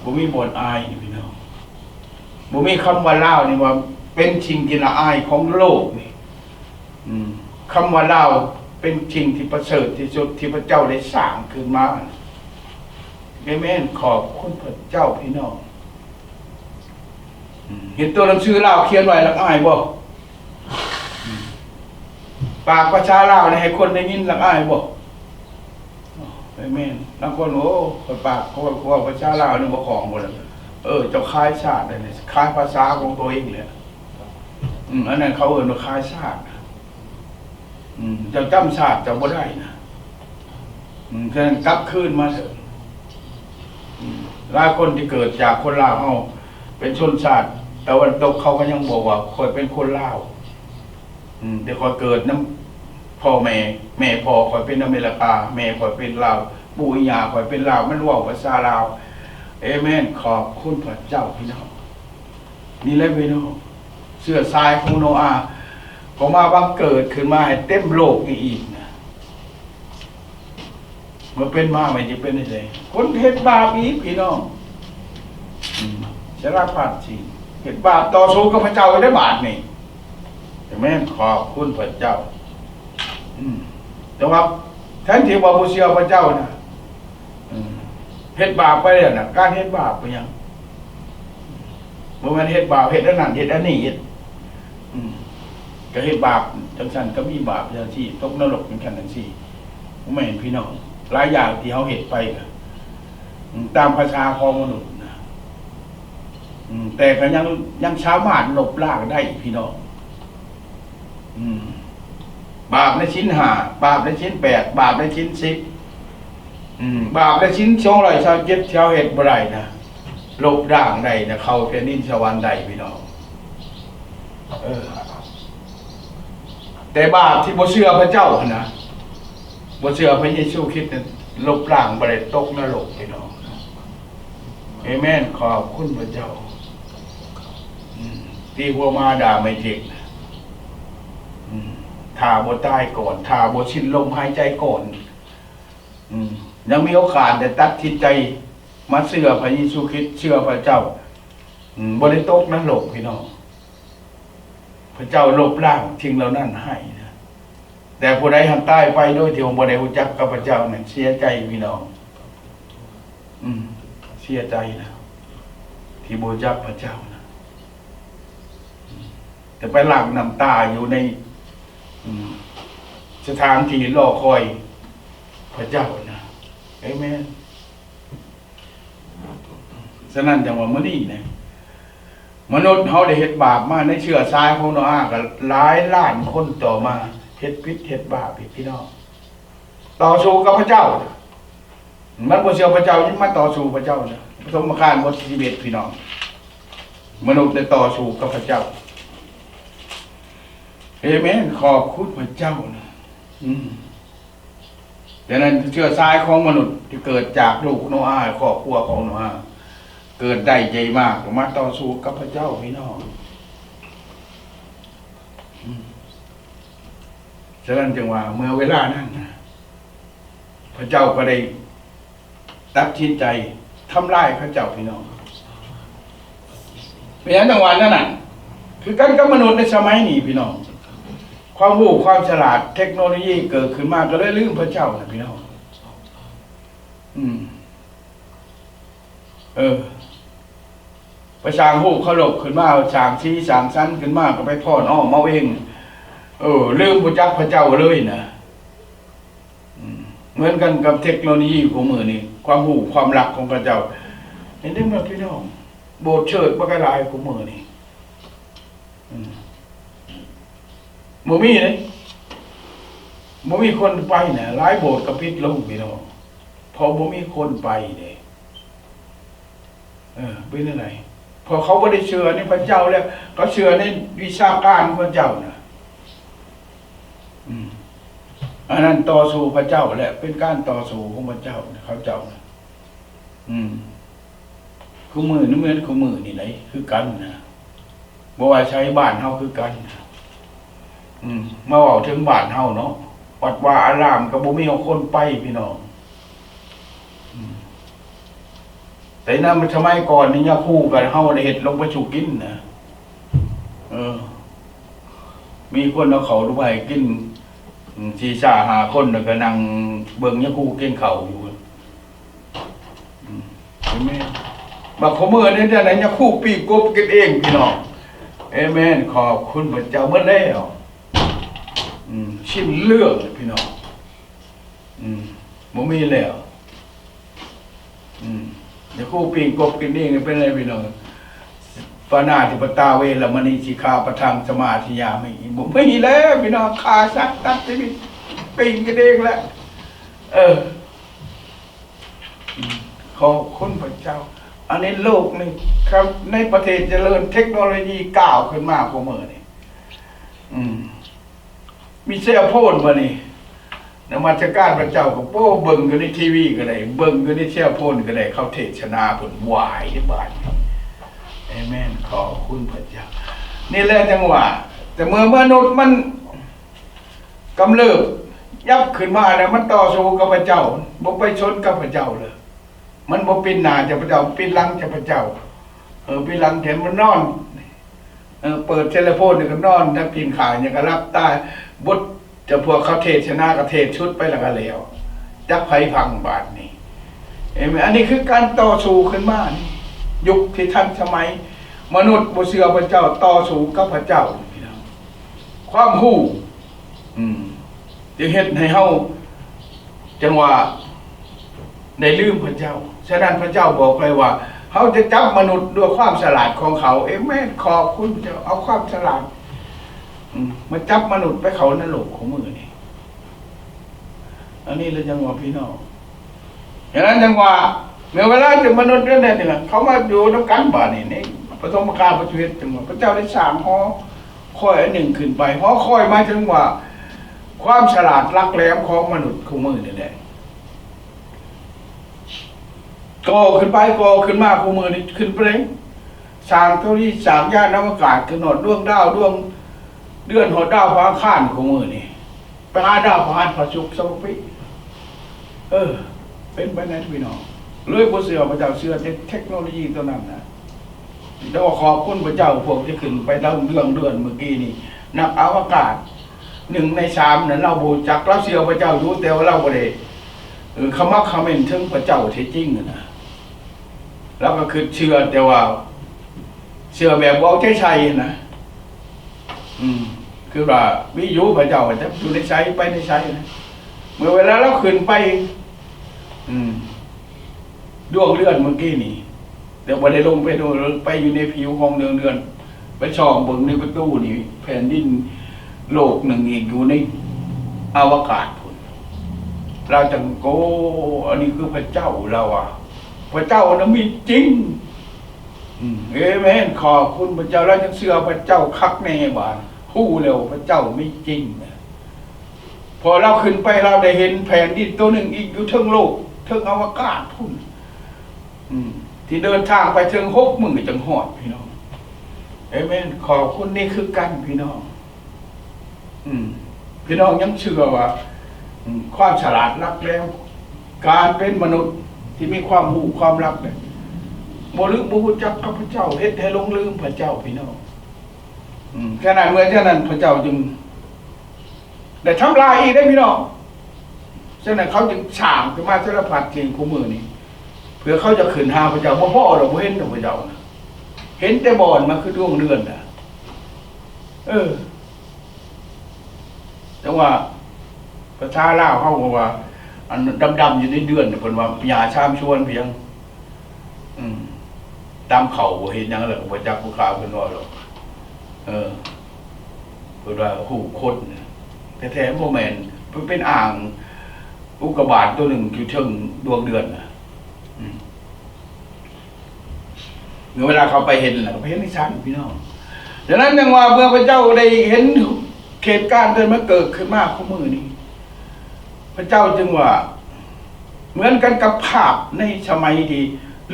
ບໍ່ມີບ່ອນອາຍນີ້ພີ່ນ້ອງ. ບໍ່ມີຄຳວ່າລາວນີ້ວ່າເປັນສິ່ງທີ່ລະອາຍຂອງໂລກນີ້. ອືມ ຄຳວ່າລາວເປັນສິ່ງທີ່ປະເສີດທີ່ສຸດທີ່ພະເຈົ້າໄດ້ສ້າງຂຶ້ນມາ. ເອເມນ. ຂອບຄຸນພະເຈົ້າ ພີ່ນ້ອງ. ອືມ ເຫັນຕົວໜັງສືລາວຂຽນໄວ້ ລະອາຍບໍ່? ອືມ ປາກພາສາລາວນີ້ໃຫ້ຄົນໄດ້ຍິນ ລະອາຍບໍ່? ເອີ ແມ່ນ. ລາງຄົນ ໂອ້ ຂ້ອຍປາກ ຂ້ອຍເວົ້າພາສາລາວນີ້ບໍ່ຄ່ອງບໍ່ລະ. ເອີ ເຈົ້າຂາຍຊາດໄດ້ນີ້ ຂາຍພາສາຂອງຕົວເອງແຫຼະ. ອືມ ອັນນັ້ນເຂົາເອີ້ນວ່າຂາຍຊາດ. ອືມ ເຈົ້າຈຳຊາດເຈົ້າບໍ່ໄດ້ນະ. ອືມ ສະນັ້ນກັບຄືນມາເຖິງ ອືມ ຫຼາຍຄົນທີ່ເກີດຈາກຄົນລາວເຮົາ ເປັນຊົນຊາດຕາເວັນຕົກ ເຂົາກໍຍັງບອກວ່າ ຂ້ອຍເປັນຄົນລາວ. ອືມ ແຕ່ຂ້ອຍເກີດນຳພໍ່ແມ່ ແມ່ພໍ່ຂ້ອຍເປັນອາເມລິກາ ແມ່ຂ້ອຍເປັນລາວ ປູ່ຍ່າຂ້ອຍເປັນລາວ ມັນເວົ້າພາສາລາວ. ເອເມນ ຂອບຄຸນພະເຈົ້າ ພີ່ນ້ອງ. ນີ້ແຫຼະພີ່ນ້ອງ ເຊື້ອສາຍຂອງໂນອາ ກໍມາບັງເກີດຂຶ້ນມາໃຫ້ເຕັມໂລກນີ້ອີກນະ. ເມື່ອເປັນມາ ມັນຈະເປັນຈັ່ງໃດ? ຄົນເຮັດບາບອີກ ພີ່ນ້ອງ. ອືມ ສາລະພັດສິ່ງ ເຮັດບາບຕໍ່ສູ້ກັບພະເຈົ້າໄດ້ບາດນີ້. ແຕ່ແມ່ນ ຂອບຄຸນພະເຈົ້າ. ອືມ ແຕ່ວ່າແທນທີ່ວ່າບໍ່ເຊື່ອພະເຈົ້ານະ ອືມ ເຮັດບາບໄປແລ້ວນະ ການເຮັດບາບເປັນຫຍັງ? ບໍ່ແມ່ນເຮັດບາບ ເຮັດອັນນັ້ນ ເຮັດອັນນີ້ ເຮັດ ອືມ ກໍເຮັດບາບຈັ່ງຊັ້ນ ກໍມີບາບຈັ່ງຊີ້ ຕົກນະລົກຈັ່ງຊັ້ນຈັ່ງຊີ້. ບໍ່ແມ່ນ ພີ່ນ້ອງ ຫຼາຍຢ່າງທີ່ເຮົາເຮັດໄປ ອືມ ຕາມພາສາຂອງມະນຸດນະ ອືມ ແຕ່ກໍຍັງ ຍັງສາມາດລົບລ້າງໄດ້ ພີ່ນ້ອງ. ອືມ ບາບໃນສິນຫ້າ ບາບໃນສິນແປດ ບາບໃນສິນສິບ ອືມ ບາບໃນສິນສອງຮ້ອຍຊາວເຈັດ ທີ່ເຮົາເຮັດບໍ່ໄດ້ນະ ລົບລ້າງໄດ້ນະ ເຂົ້າແຜ່ນດິນສະຫວັນໄດ້ ພີ່ນ້ອງ. ເອີ ແຕ່ບາບທີ່ບໍ່ເຊື່ອພະເຈົ້າຫັ້ນນະ ບໍ່ເຊື່ອພະເຢຊູຄຣິດນັ້ນ ລົບລ້າງບໍ່ໄດ້ ຕົກນະລົກ ພີ່ນ້ອງ. ເອເມນ ຂອບຄຸນພະເຈົ້າ. ອືມ ຕີຫົວໝາດ່າໄມ້ເທັກ ອືມ ຖ້າບໍ່ຕາຍກ່ອນ ຖ້າບໍ່ສິ້ນລົມຫາຍໃຈກ່ອນ ອືມ ຍັງມີໂອກາດໄດ້ຕັດສິນໃຈມາເຊື່ອພະເຢຊູຄຣິດ ເຊື່ອພະເຈົ້າ ອືມ ບໍ່ໄດ້ຕົກນະລົກ ພີ່ນ້ອງ. ພະເຈົ້າລົບລ້າງສິ່ງເຫຼົ່ານັ້ນໃຫ້ນະ. ແຕ່ຜູ້ໃດຫາກຕາຍໄປໂດຍທີ່ບໍ່ໄດ້ຮູ້ຈັກກັບພະເຈົ້ານັ້ນ ເສຍໃຈ ພີ່ນ້ອງ. ອືມ ເສຍໃຈນະ ທີ່ບໍ່ຮູ້ຈັກພະເຈົ້ານະ. ອືມ ແຕ່ໄປຫຼັ່ງນ້ຳຕາຢູ່ໃນ ອືມ ສະຖານທີ່ລໍຄອຍພະເຈົ້ານະ. ເອເມນ. ສະນັ້ນຈັ່ງວ່າມື້ນີ້ນະ ມະນຸດເຮົາໄດ້ເຮັດບາບມາໃນເຊື້ອສາຍຂອງໂນອາ ກໍຫຼາຍລ້ານຄົນຕໍ່ມາເຮັດຜິດເຮັດບາບອີກ ພີ່ນ້ອງ. ຕໍ່ສູ້ກັບພະເຈົ້າ ມັນບໍ່ເຊື່ອພະເຈົ້າ ຍັງມາຕໍ່ສູ້ພະເຈົ້ານະ. ປະສົມມະການບົດທີສິບເອັດ ພີ່ນ້ອງ ມະນຸດໄດ້ຕໍ່ສູ້ກັບພະເຈົ້າ. ເອເມນ ຂອບຄຸນພະເຈົ້ານະ. ອືມ ດັ່ງນັ້ນ ເຊື້ອສາຍຂອງມະນຸດທີ່ເກີດຈາກລູກໂນອາ ຄອບຄົວຂອງໂນອາ ເກີດໄດ້ໃຫຍ່ມາ ກໍມາຕໍ່ສູ້ກັບພະເຈົ້າ ພີ່ນ້ອງ. ອືມ ສະນັ້ນຈຶ່ງວ່າ ເມື່ອເວລານັ້ນນະ ພະເຈົ້າກໍໄດ້ຕັດສິນໃຈທຳລາຍເຂົາເຈົ້າ ພີ່ນ້ອງ. ເປັນຫຍັງຈັ່ງວ່າແນວນັ້ນ? ຄືກັນກັບມະນຸດໃນສະໄໝນີ້ ພີ່ນ້ອງ. ຄວາມຮູ້ຄວາມສະຫຼາດ ເທັກໂນໂລຢີເກີດຂຶ້ນມາ ກໍເລີຍລືມພະເຈົ້ານະ ພີ່ນ້ອງ. ອືມ ເອີ ໄປສ້າງຮູບເຄົາລົບຂຶ້ນມາ ສ້າງສີສ້າງສັນຂຶ້ນມາ ກໍໄປຟ້ອນອ້ອມເອົາເອງ. ເອີ ລືມຮູ້ຈັກພະເຈົ້າເລີຍນະ. ອືມ ເໝືອນກັນກັບເທັກໂນໂລຢີຄູ່ມື້ນີ້ ຄວາມຮູ້ຄວາມລັກຂອງເຂົາເຈົ້າ ເຫັນໄດ້ໝົດ ພີ່ນ້ອງ. ໂບດເຊີດບັກຫຼາຍຄູ່ມື້ນີ້. ອືມ ບໍ່ມີເດ້ ບໍ່ມີຄົນໄປນະ. ຫຼາຍໂບດກໍປິດລົງ ພີ່ນ້ອງ ເພາະບໍ່ມີຄົນໄປເດ້. ເອີ ເປັນຈັ່ງໃດ? ເພາະເຂົາບໍ່ໄດ້ເຊື່ອໃນພະເຈົ້າແລ້ວ ເຂົາເຊື່ອໃນວິຊາການຂອງເຂົາເຈົ້ານະ. ອືມ ອັນນັ້ນຕໍ່ສູ້ພະເຈົ້າ ແລະ ເປັນການຕໍ່ສູ້ຂອງພະເຈົ້າ ເຂົາເຈົ້ານະ. ອືມ ຄູ່ມື້ນີ້ ເໝືອນຄູ່ມື້ນີ້ໃດ ຄືກັນນະ. ບໍ່ວ່າໃສ ບ້ານເຮົາຄືກັນ. ອືມ ມາເວົ້າເຖິງບ້ານເຮົາເນາະ ວັດວາອາລາມກໍບໍ່ມີຄົນໄປ ພີ່ນ້ອງ. ອືມ ແຕ່ນຳສະໄໝກ່ອນນີ້ ຍາຄູກໍເຮົາໄດ້ເຮັດລົງໄປສູ່ກິນນະ. ເອີ ມີຄົນເອົາເຂົ້າລົງໄປໃຫ້ກິນ ອືມ ສີ່ຫ້າຄົນ ແລ້ວກໍນັ່ງເບິ່ງຍາຄູກິນເຂົ້າຢູ່. ອືມ ເຫັນໄໝ? ບັດຄູ່ມື້ນີ້ ອັນຍາຄູປີ້ງກົບກິນເອງ ພີ່ນ້ອງ. ເອເມນ ຂອບຄຸນພະເຈົ້າ. ໝົດແລ້ວ. ອືມ ສິ້ນເລື່ອງ ພີ່ນ້ອງ. ອືມ ບໍ່ມີແລ້ວ. ອືມ ຍາຄູປີ້ງກົບກິນເອງ ເປັນໄງ ພີ່ນ້ອງ? ປານາຕິປະຕາເວລະມະນີ ສິກຂາປະທັງສະມາທິຍາມິ. ບໍ່ມີແລ້ວ ພີ່ນ້ອງ. ຂ້າສັດຕັດຊີວິດ ປີ້ງກິນເອງແຫຼະ. ເອີ ອືມ ຂອບຄຸນພະເຈົ້າ. ອັນນີ້ໂລກນີ້ ໃນປະເທດຈະເລີນເທັກໂນໂລຢີກ້າວຂຶ້ນມາກວ່າມື້ນີ້ ອືມ ມີເຊລໂຟນບາດນີ້ ນະມັດສະການພະເຈົ້າກໍ ໂອ້ ເບິ່ງຢູ່ໃນທີວີກໍໄດ້ ເບິ່ງຢູ່ໃນເຊລໂຟນກໍໄດ້ ເຂົາເທດສະໜາເພິ່ນວາຍເດ້ບາດນີ້ ເອເມນ ຂອບຄຸນພະເຈົ້າ. ນີ້ແຫຼະຈັ່ງວ່າ ແຕ່ເມື່ອມະນຸດມັນກຳເລີບຍັບຂຶ້ນມາແລ້ວ ມັນຕໍ່ສູ້ກັບພະເຈົ້າ ບໍ່ໄປສົນກັບພະເຈົ້າເລີຍ. ມັນບໍ່ປິ່ນໜ້າຈາກພະເຈົ້າ ປິ່ນຫຼັງຈາກພະເຈົ້າ ເອີ ປິ່ນຫຼັງແທນ ມັນນອນ ເອີ ເປີດເທເລໂຟນນີ້ກໍນອນ ຖ້າກິນຂ້າວຫຍັງກໍຫຼັບຕາ ບົດຈະພວກເຂົາເທດສະໜາກໍເທດສຸດໄປແລ້ວກໍແລ້ວ ຈັກໃຜຟັງບາດນີ້ ເຫັນໄໝ? ອັນນີ້ຄືການຕໍ່ສູ້ຂຶ້ນມານີ້ ຍຸກທີ່ທັນສະໄໝ ມະນຸດບໍ່ເຊື່ອພະເຈົ້າ ຕໍ່ສູ້ກັບພະເຈົ້າ ພີ່ນ້ອງ ຄວາມຮູ້ ອືມ ຈຶ່ງເຮັດໃຫ້ເຮົາຈັ່ງວ່າໄດ້ລືມພະເຈົ້າ. ສະນັ້ນພະເຈົ້າບອກໄວ້ວ່າ ເຮົາຈະຈັບມະນຸດດ້ວຍຄວາມສະຫຼາດຂອງເຂົາ. ເອເມນ ຂອບຄຸນພະເຈົ້າ. ເອົາຄວາມສະຫຼາດ ອືມ ມາຈັບມະນຸດໄປເຂົ້ານະລົກຂອງມື້ນີ້. ອັນນີ້ລະຈັ່ງວ່າພີ່ນ້ອງ ສະນັ້ນຈັ່ງວ່າ ເມື່ອເວລາທີ່ມະນຸດນັ້ນແຫຼະ ເຂົາມາຢູ່ນຳກັນບາດນີ້ ໃນປະຖົມມະການ ພະເຈົ້າເຮັດຈັ່ງວ່າ ພະເຈົ້າໄດ້ສ້າງຫໍຄອຍອັນໜຶ່ງຂຶ້ນໄປ. ຫໍຄອຍໝາຍເຖິງວ່າ ຄວາມສະຫຼາດຫຼັກແຫຼມຂອງມະນຸດຄູ່ມື້ນີ້ແຫຼະ ກໍ່ຂຶ້ນໄປ ກໍ່ຂຶ້ນມາຄູ່ມື້ນີ້ ຂຶ້ນໄປເລີຍ ສ້າງເທົ່ານີ້ ສ້າງຍານອະວະກາດ ຂຶ້ນຮອດດວງດາວ ດວງເດືອນ ຮອດດາວພະອັງຄານຄູ່ມື້ນີ້ ໄປຫາດາວພະຫັດພະສຸກຊະບໍ່ປິ. ເອີ ເປັນໄປແນວນັ້ນພີ່ນ້ອງ ເລີຍບໍ່ເຊື່ອພະເຈົ້າ ເຊື່ອແຕ່ເທັກໂນໂລຢີຕົວນັ້ນນະ. ແຕ່ວ່າຂອບຄຸນພະເຈົ້າ ພວກທີ່ຂຶ້ນໄປດາວເດືອນເດືອນມື້ກີ້ນີ້ ນັກອະວະກາດໜຶ່ງໃນສາມນັ້ນ ລາວບໍ່ຮູ້ຈັກ ລາວເຊື່ອພະເຈົ້າຢູ່ ແຕ່ວ່າລາວບໍ່ໄດ້ ເອີ ຂະໝັກຂະເໝັນເຖິງພະເຈົ້າແທ້ຈິງຫັ້ນນະ. ລາວກໍຄິດເຊື່ອ ແຕ່ວ່າເຊື່ອແບບເອົາໃຈໃສ່ຫັ້ນນະ. ອືມ ຄືວ່າມີຢູ່ ພະເຈົ້າ ແຕ່ຢູ່ໃນໃສ ໄປໃນໃສນະ. ເມື່ອເວລາລາວຂຶ້ນໄປ ອືມ ດວງເດືອນມື້ກີ້ນີ້ ແຕ່ບໍ່ໄດ້ລົງໄປ ໄປຢູ່ໃນຜິວຂອງດວງເດືອນ ໄປສ່ອງເບິ່ງໃນປະຕູນີ້ ແຜ່ນດິນໂລກໜຶ່ງອີກຢູ່ໃນອະວະກາດພຸ້ນ. ລາວຈັ່ງ ໂອ້ ອັນນີ້ຄືພະເຈົ້າ ລາວວ່າ ພະເຈົ້ານະມີຈິງ. ອືມ ເອເມນ ຂອບຄຸນພະເຈົ້າ. ລາວຈຶ່ງເຊື່ອພະເຈົ້າຄັກແນ່ບາດ ຮູ້ແລ້ວວ່າພະເຈົ້າມີຈິງນະ. ພໍລາວຂຶ້ນໄປ ລາວໄດ້ເຫັນແຜ່ນດິນໂຕໜຶ່ງອີກຢູ່ເທິງໂລກ ເທິງອະວະກາດພຸ້ນ ອືມ ທີ່ເດີນທາງໄປເຖິງຫົກມື້ຈັ່ງຮອດ ພີ່ນ້ອງ. ເອເມນ ຂອບຄຸນ. ນີ້ຄືກັນ ພີ່ນ້ອງ. ອືມ ພີ່ນ້ອງຍັງເຊື່ອວ່າ ອືມ ຄວາມສະຫຼາດຫຼັກແຫຼມ ການເປັນມະນຸດທີ່ມີຄວາມຮູ້ຄວາມລັບເນຍ ບໍ່ລືມ ບໍ່ຮູ້ຈັກກັບພະເຈົ້າ ເຮັດໃຫ້ຫຼົງລືມພະເຈົ້າ ພີ່ນ້ອງ. ອືມ ຂະໜາດເມື່ອເທົ່ານັ້ນ ພະເຈົ້າຈຶ່ງໄດ້ທຳລາຍອີກເດ້ ພີ່ນ້ອງ. ສະນັ້ນເຂົາຈຶ່ງສ້າງຂຶ້ນມາສາລະພັດສິ່ງຄູ່ມື້ນີ້ ເພື່ອເຂົາຈະຂຶ້ນຫາພະເຈົ້າ. ບໍ່ພໍດອກ ບໍ່ເຫັນດອກພະເຈົ້ານະ ເຫັນແຕ່ບ່ອນມາຄືດວງເດືອນນະ. ເອີ ຈັ່ງວ່າພາສາລາວເຮົາກໍວ່າ ອັນດຳໆຢູ່ໃນເດືອນ ເພິ່ນວ່າຫຍ້າຊາມຊວນພຽງ. ອືມ ຕຳເຂົ້າບໍ່ເຮັດຫຍັງ ແລ້ວກໍບໍ່ຈັກຜູ້ຂ້າເພິ່ນເວົ້າດອກ. ເອີ ເພິ່ນວ່າຮູບຄົນ ແທ້ໆບໍ່ແມ່ນ ເພິ່ນເປັນອ່າງອຸກກາບາດຕົວໜຶ່ງຢູ່ເທິງດວງເດືອນນະ. ອືມ ເມື່ອເວລາເຂົາໄປເຫັນແລ້ວ ກໍໄປເຫັນໃນສັນ ພີ່ນ້ອງ. ດັ່ງນັ້ນຈັ່ງວ່າ ເມື່ອພະເຈົ້າໄດ້ເຫັນເຫດການທີ່ມັນເກີດຂຶ້ນມາຄູ່ມື້ນີ້ ພະເຈົ້າຈຶ່ງວ່າ ເໝືອນກັນກັບພາບໃນສະໄໝທີ່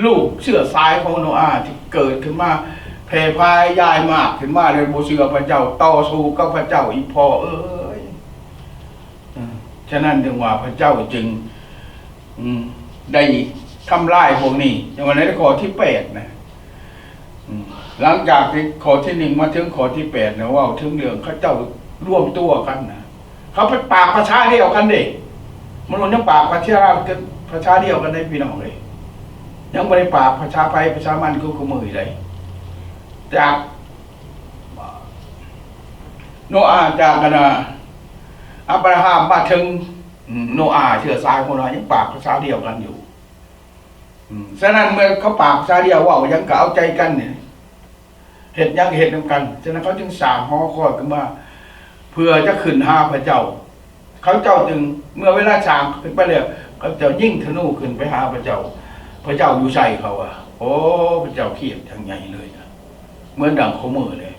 ລູກເຊື້ອສາຍຂອງໂນອາທີ່ເກີດຂຶ້ນມາ ແຜ່ພາຍຢາຍໝາກຂຶ້ນມາ ແລ້ວບໍ່ເຊື່ອພະເຈົ້າ ຕໍ່ສູ້ກັບພະເຈົ້າອີກ ພໍ່ເອີຍ. ເອີ ສະນັ້ນຈຶ່ງວ່າພະເຈົ້າຈຶ່ງ ອືມ ໄດ້ທຳລາຍພວກນີ້ ຈັ່ງວ່າໃນຂໍ້ທີແປດນະ. ອືມ ຫຼັງຈາກທີ່ຂໍ້ທີໜຶ່ງມາເຖິງຂໍ້ທີແປດນະ ເວົ້າເຖິງເລື່ອງເຂົາເຈົ້າລວມຕົວກັນນະ. ເຂົາເປັນປາກພາສາດຽວກັນເດ້. ມະນຸດຍັງປາກພາສາ ພາສາດຽວກັນເດ້ ພີ່ນ້ອງເອີຍ. ຍັງບໍ່ໄດ້ປາກພາສາໃຜພາສາມັນຄືຄູ່ມື້ນີ້ເດ້. ຈາກໂນອາ ຈາກອັນນ່າ ອາບຣາຮາມມາເຖິງ ອືມ ໂນອາ ເຊື້ອສາຍຂອງໂນອາ ຍັງປາກພາສາດຽວກັນຢູ່. ອືມ ສະນັ້ນເມື່ອເຂົາປາກພາສາດຽວ ເວົ້າຫຍັງກໍເອົາໃຈກັນນີ້ ເຮັດຫຍັງເຮັດນຳກັນ. ສະນັ້ນເຂົາຈຶ່ງສ້າງຫໍຄອຍຂຶ້ນມາ ເພື່ອຈະຂຶ້ນຫາພະເຈົ້າ. ເຂົາເຈົ້າຈຶ່ງ ເມື່ອເວລາສ້າງຂຶ້ນໄປແລ້ວ ເຂົາເຈົ້າຍິງທະນູຂຶ້ນໄປຫາພະເຈົ້າ ພະເຈົ້າຢູ່ໃສ ເຂົາວ່າ. ໂອ້ ພະເຈົ້າຄຽດຢ່າງໃຫຍ່ເລີຍນະ ເໝືອນດັ່ງຂອງມື້ເລີຍ.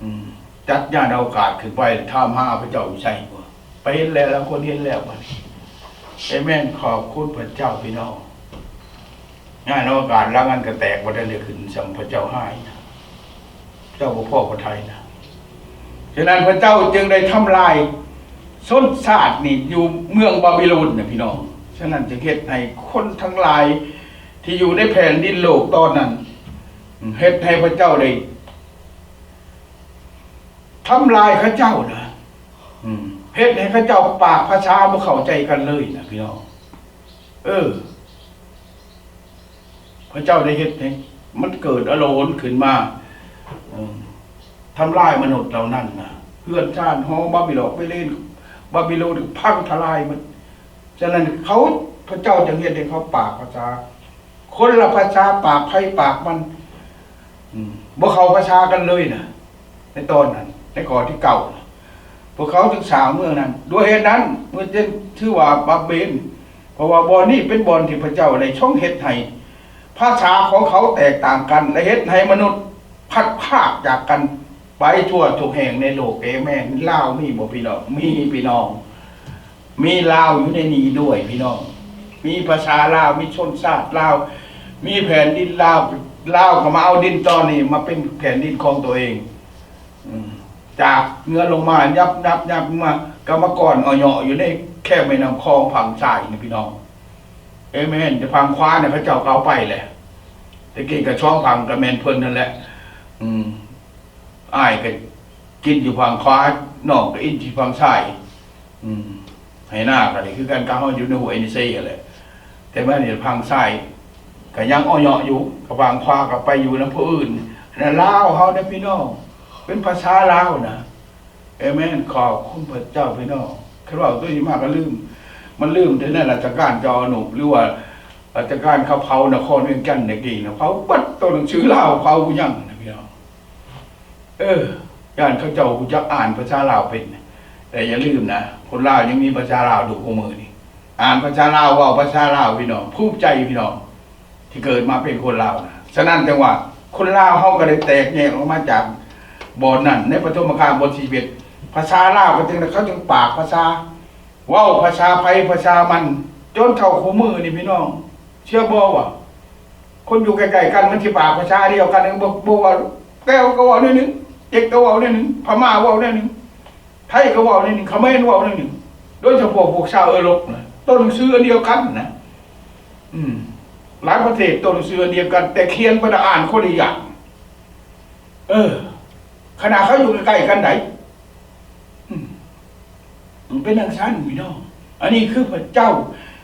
ອືມ ຈັດຍານອະວະກາດຂຶ້ນໄປ ຖາມຫາພະເຈົ້າຢູ່ໃສ. ໄປເຫັນແລ້ວ ລາງຄົນເຫັນແລ້ວບັດນີ້. ເອເມນ ຂອບຄຸນພະເຈົ້າພີ່ນ້ອງ. ຍານອະວະກາດລາງອັນກະແຕກ ບໍ່ທັນໄດ້ຂຶ້ນຊ້ຳ ພະເຈົ້າຮ້າຍນະ ພະເຈົ້າບໍ່ພໍພະໄທນະ. ສະນັ້ນພະເຈົ້າຈຶ່ງໄດ້ທຳລາຍຊົນຊາດນີ້ຢູ່ເມືອງບາບິໂລນນະພີ່ນ້ອງ. ສະນັ້ນຈຶ່ງເຮັດໃຫ້ຄົນທັງຫຼາຍທີ່ຢູ່ໃນແຜ່ນດິນໂລກຕອນນັ້ນ ເຮັດໃຫ້ພະເຈົ້າໄດ້ ທຳລາຍເຂົາເຈົ້ານະ ອືມ ເຮັດໃຫ້ເຂົາເຈົ້າປາກພາສາບໍ່ເຂົ້າໃຈກັນເລີຍນະພີ່ນ້ອງ. ເອີ ພະເຈົ້າໄດ້ເຮັດໃຫ້ມັນເກີດອາໂລນຂຶ້ນມາ ເອີ ທຳລາຍມະນຸດເຫຼົ່ານັ້ນນະ. ເຮືອນຊານຫໍບາບິໂລນ ບາບິໂລນພັງທະລາຍໝົດ. ສະນັ້ນເຂົາ ພະເຈົ້າຈຶ່ງເຮັດໃຫ້ເຂົາປາກພາສາ ຄົນລະພາສາ ປາກໃຜປາກມັນ ອືມ ບໍ່ເຂົ້າພາສາກັນເລີຍນະ ໃນຕອນນັ້ນ ໃນຂໍ້ທີເກົ້ານະ. ພວກເຂົາຈຶ່ງສ້າງເມືອງນັ້ນ. ດ້ວຍເຫດນັ້ນ ເມືອງຈຶ່ງຊື່ວ່າບາເບນ ເພາະວ່າບ່ອນນີ້ເປັນບ່ອນທີ່ພະເຈົ້າໄດ້ຊົງເຮັດໃຫ້ພາສາຂອງເຂົາແຕກຕ່າງກັນ ແລະ ເຮັດໃຫ້ມະນຸດພັດພາກຈາກກັນໄປທົ່ວທຸກແຫ່ງໃນໂລກ. ເອເມນ. ລາວມີບໍ່ພີ່ນ້ອງ? ມີພີ່ນ້ອງ. ມີລາວຢູ່ໃນນີ້ດ້ວຍພີ່ນ້ອງ. ມີພາສາລາວ, ມີຊົນຊາດລາວ, ມີແຜ່ນດິນລາວ. ລາວກໍມາເອົາດິນຕອນນີ້ມາເປັນແຜ່ນດິນຂອງຕົວເອງ. ອືມ ຈາກເໜືອລົງມາ ຫຍັບໆໆ ມາ ກຳມະກອນເອົາເຍາະຢູ່ໃນແຄມແມ່ນ້ຳຂອງຝັ່ງຊ້າຍນີ້ພີ່ນ້ອງ. ເອເມນ. ແຕ່ຝັ່ງຂວານີ້ເຂົາເຈົ້າກໍເອົາໄປແຫຼະ. ແຕ່ກີ້ກໍສອງຝັ່ງກໍແມ່ນເພິ່ນນັ້ນແຫຼະ. ອືມ ອ້າຍກໍກິນຢູ່ຝັ່ງຂວາ, ນ້ອງກໍກິນຢູ່ຝັ່ງຊ້າຍ. ອືມ ໄຮ່ນາກໍໄດ້ຄືກັນກັບເຮົາຢູ່ໃນຫ້ວຍນິເຊຫັ້ນແຫຼະ. ແຕ່ມານີ້ຝັ່ງຊ້າຍກໍຍັງເອົາເຍາະຢູ່, ກັບຝັ່ງຂວາກໍໄປຢູ່ນຳຜູ້ອື່ນ. ອັນນັ້ນລາວເຮົາເດ້ພີ່ນ້ອງ, ເປັນພາສາລາວນະ. ເອເມນ. ຂອບຄຸນພະເຈົ້າພີ່ນ້ອງ. ຄັນເວົ້າໂຕນີ້ມາກໍລືມ, ມັນລືມແຕ່ໃນລາຊະການເຈົ້າອະນຸ ຫຼືວ່າລາຊະການເຂົາເຜົານະຄອນວຽງຈັນແຕ່ກີ້ນະ, ເຜົາເບິດໂຕໜັງສືລາວ, ເຜົາບໍ່ຍັງນະພີ່ນ້ອງ. ເອີ ຢ້ານເຂົາເຈົ້າຮູ້ຈັກອ່ານພາສາລາວເປັນ. ແຕ່ຢ່າລືມນະ, ຄົນລາວຍັງມີພາສາລາວຢູ່ທຸກມື້ນີ້. ອ່ານພາສາລາວ, ເວົ້າພາສາລາວ, ພີ່ນ້ອງ, ພູມໃຈພີ່ນ້ອງ ທີ່ເກີດມາເປັນຄົນລາວນະ. ສະນັ້ນຈັ່ງວ່າ ຄົນລາວເຮົາກໍໄດ້ແຕກແຍກອອກມາຈາກບ່ອນນັ້ນ. ໃນປະຖົມມະການບົດສີ່ສິບເອັດ ພາສາລາວກໍຈຶ່ງ ເຂົາຈຶ່ງປາກພາສາ, ເວົ້າພາສາໃຜພາສາມັນ, ຈົນເທົ່າຄູ່ມື້ນີ້ ພີ່ນ້ອງ. ເຊື່ອບໍ່ວ່າຄົນຢູ່ໃກ້ໆກັນມັນຊິປາກພາສາດຽວກັນ ບໍ່ ບໍ່ວ່າແກ້ວກໍເວົ້າແນວໜຶ່ງ, ເຈັກກໍເວົ້າແນວໜຶ່ງ, ພະມ້າເວົ້າແນວໜຶ່ງ, ໄທກໍເວົ້າແນວໜຶ່ງ, ຂະເໝນເວົ້າແນວໜຶ່ງ, ໂດຍສະເພາະພວກຊາວເອີຣົບນະ, ໂຕໜັງສືອັນດຽວກັນນະ. ອືມ ຫຼາຍປະເທດໂຕໜັງສືອັນດຽວກັນ ແຕ່ຂຽນໄປແລ້ວອ່ານຄົນລະຢ່າງ. ເອີ ຂະໜາດເຂົາຢູ່ໃກ້ໆກັນໃດ. ອືມ ມັນເປັນຈັ່ງຊັ້ນພີ່ນ້ອງ. ອັນນີ້ຄືພະເຈົ້າ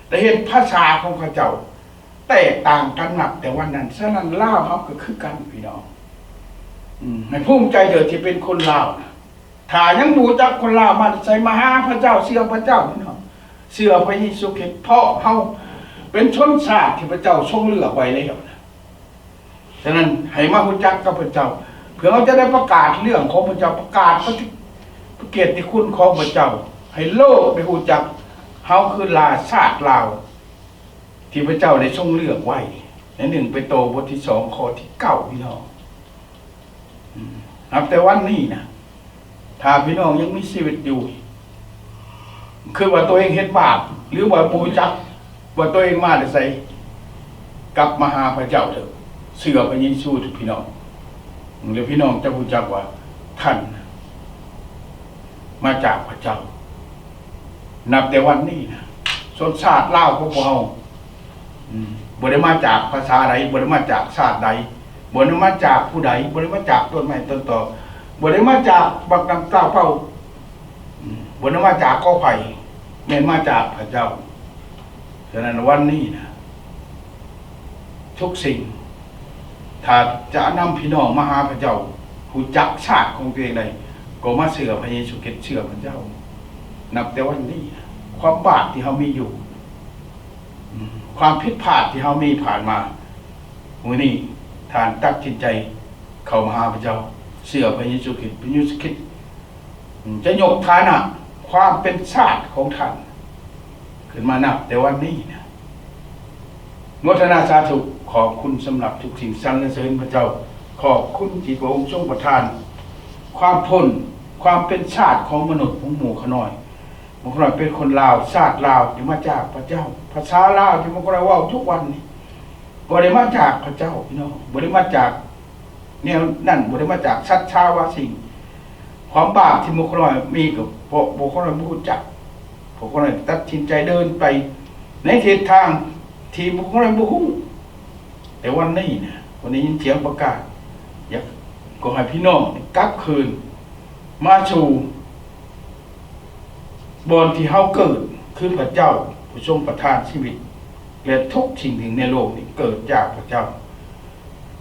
ໄດ້ເຮັດພາສາຂອງເຂົາເຈົ້າແຕກຕ່າງກັນນັບແຕ່ວັນນັ້ນ. ສະນັ້ນລາວເຮົາກໍຄືກັນພີ່ນ້ອງ. ອືມ ໃຫ້ພູມໃຈເດີທີ່ເປັນຄົນລາວນະ. ຖ້າຍັງບໍ່ຮູ້ຈັກຄົນລາວມາແຕ່ໃສ, ມາຫາພະເຈົ້າ, ເຊື່ອພະເຈົ້າພີ່ນ້ອງ, ເຊື່ອພະເຢຊູຄຣິດ, ເພາະເຮົາເປັນຊົນຊາດທີ່ພະເຈົ້າຊົງເລືອກໄວ້ແລ້ວນະ. ສະນັ້ນໃຫ້ມາຮູ້ຈັກກັບພະເຈົ້າ ເພື່ອເຮົາຈະໄດ້ປະກາດເລື່ອງຂອງພະເຈົ້າ, ປະກາດພະ ພະກຽດຕິຄຸນຂອງພະເຈົ້າ ໃຫ້ໂລກໄດ້ຮູ້ຈັກເຮົາຄືລາ ຊາດລາວ ທີ່ພະເຈົ້າໄດ້ຊົງເລືອກໄວ້. ໃນໜຶ່ງເປໂຕບົດທີສອງ ຂໍ້ທີເກົ້າ ພີ່ນ້ອງ. ອືມ ນັບແຕ່ວັນນີ້ນະ ຖ້າພີ່ນ້ອງຍັງມີຊີວິດຢູ່ ຄິດວ່າຕົວເອງເຮັດບາບ ຫຼືວ່າບໍ່ຮູ້ຈັກວ່າຕົວເອງມາແຕ່ໃສ, ກັບມາຫາພະເຈົ້າເຖີ້. ເຊື່ອພະເຢຊູເຖາະພີ່ນ້ອງ, ແລ້ວພີ່ນ້ອງຈະຮູ້ຈັກວ່າທ່ານມາຈາກພະເຈົ້າ. ນັບແຕ່ວັນນີ້ນະ ຊົນຊາດລາວຂອງພວກເຮົາ ອືມ ບໍ່ໄດ້ມາຈາກພາສາໃດ, ບໍ່ໄດ້ມາຈາກຊາດໃດ, ບໍ່ໄດ້ມາຈາກຜູ້ໃດ, ບໍ່ໄດ້ມາຈາກຕົ້ນໄມ້ຕົ້ນຕອກ, ບໍ່ໄດ້ມາຈາກບັກນ້ຳຕາເປົ່າ, ອືມ ບໍ່ໄດ້ມາຈາກກໍໄຜ່, ແມ່ນມາຈາກພະເຈົ້າ. ສະນັ້ນວັນນີ້ນະ ທຸກສິ່ງ ຖ້າຈະນຳພີ່ນ້ອງມາຫາພະເຈົ້າ, ຮູ້ຈັກຊາດຂອງຕົວເອງໄດ້, ກໍມາເຊື່ອພະເຢຊູຄຣິດ, ເຊື່ອພະເຈົ້າ. ນັບແຕ່ວັນນີ້ນະ ຄວາມບາບທີ່ເຮົາມີຢູ່, ອືມ ຄວາມຜິດພາດທີ່ເຮົາມີຜ່ານມາ, ມື້ນີ້ທ່ານຕັດສິນໃຈເຂົ້າມາຫາພະເຈົ້າ, ເຊື່ອພະເຢຊູຄຣິດ, ພະເຢຊູຄຣິດ ອືມ ຈະຍົກຖານະຄວາມເປັນຊາດຂອງທ່ານຂຶ້ນມານັບແຕ່ວັນນີ້ນະ. ໂມທະນາສາທຸ ຂອບຄຸນສຳລັບທຸກສິ່ງ ສັນລະເສີນພະເຈົ້າ. ຂອບຄຸນທີ່ພະອົງຊົງປະທານຄວາມພົ້ນ ຄວາມເປັນຊາດຂອງມະນຸດຂອງໝູ່ຂ້ານ້ອຍ. ໝູ່ຂ້ານ້ອຍເປັນຄົນລາວ, ຊາດລາວທີ່ມາຈາກພະເຈົ້າ, ພາສາລາວທີ່ໝູ່ຂ້ານ້ອຍເວົ້າທຸກວັນນີ້ ບໍ່ໄດ້ມາຈາກພະເຈົ້າ ພີ່ນ້ອງ, ບໍ່ໄດ້ມາຈາກແນວນັ້ນ, ບໍ່ໄດ້ມາຈາກສັດທາວ່າສິ່ງ ຄວາມບາບທີ່ໝູ່ຂ້ານ້ອຍມີກໍເພາະໝູ່ຂ້ານ້ອຍບໍ່ຮູ້ຈັກ. ພວກຂ້ານ້ອຍຕັດສິນໃຈເດີນໄປໃນທິດທາງທີ່ໝູ່ຂ້ານ້ອຍບໍ່ຮູ້. ແຕ່ວັນນີ້ນະ ຂ້ອຍໄດ້ຍິນສຽງປະກາດ ຢາກ ຂໍໃຫ້ພີ່ນ້ອງກັບຄືນມາສູ່ບ່ອນທີ່ເຮົາເກີດ ຄືພະເຈົ້າຜູ້ຊົງປະທານຊີວິດ ແລະ ທຸກສິ່ງໜຶ່ງໃນໂລກນີ້ເກີດຈາກພະເຈົ້າ.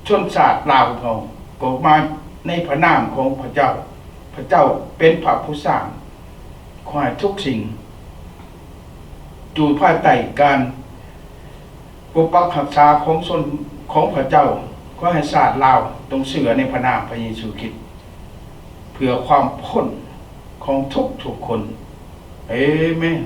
ຊົນຊາດລາວເຮົາກໍມາໃນພະນາມຂອງພະເຈົ້າ. ພະເຈົ້າເປັນພະຜູ້ສ້າງ. ຂໍໃຫ້ທຸກສິ່ງຢູ່ພາຍໃຕ້ການປົກປັກຮັກສາຂອງຊົນຂອງພະເຈົ້າ. ຂໍໃຫ້ຊາດລາວຕ້ອງເຊື່ອໃນພະນາມພະເຢຊູຄຣິດ ເພື່ອຄວາມພົ້ນຂອງທຸກໆຄົນ. ເອເມນ.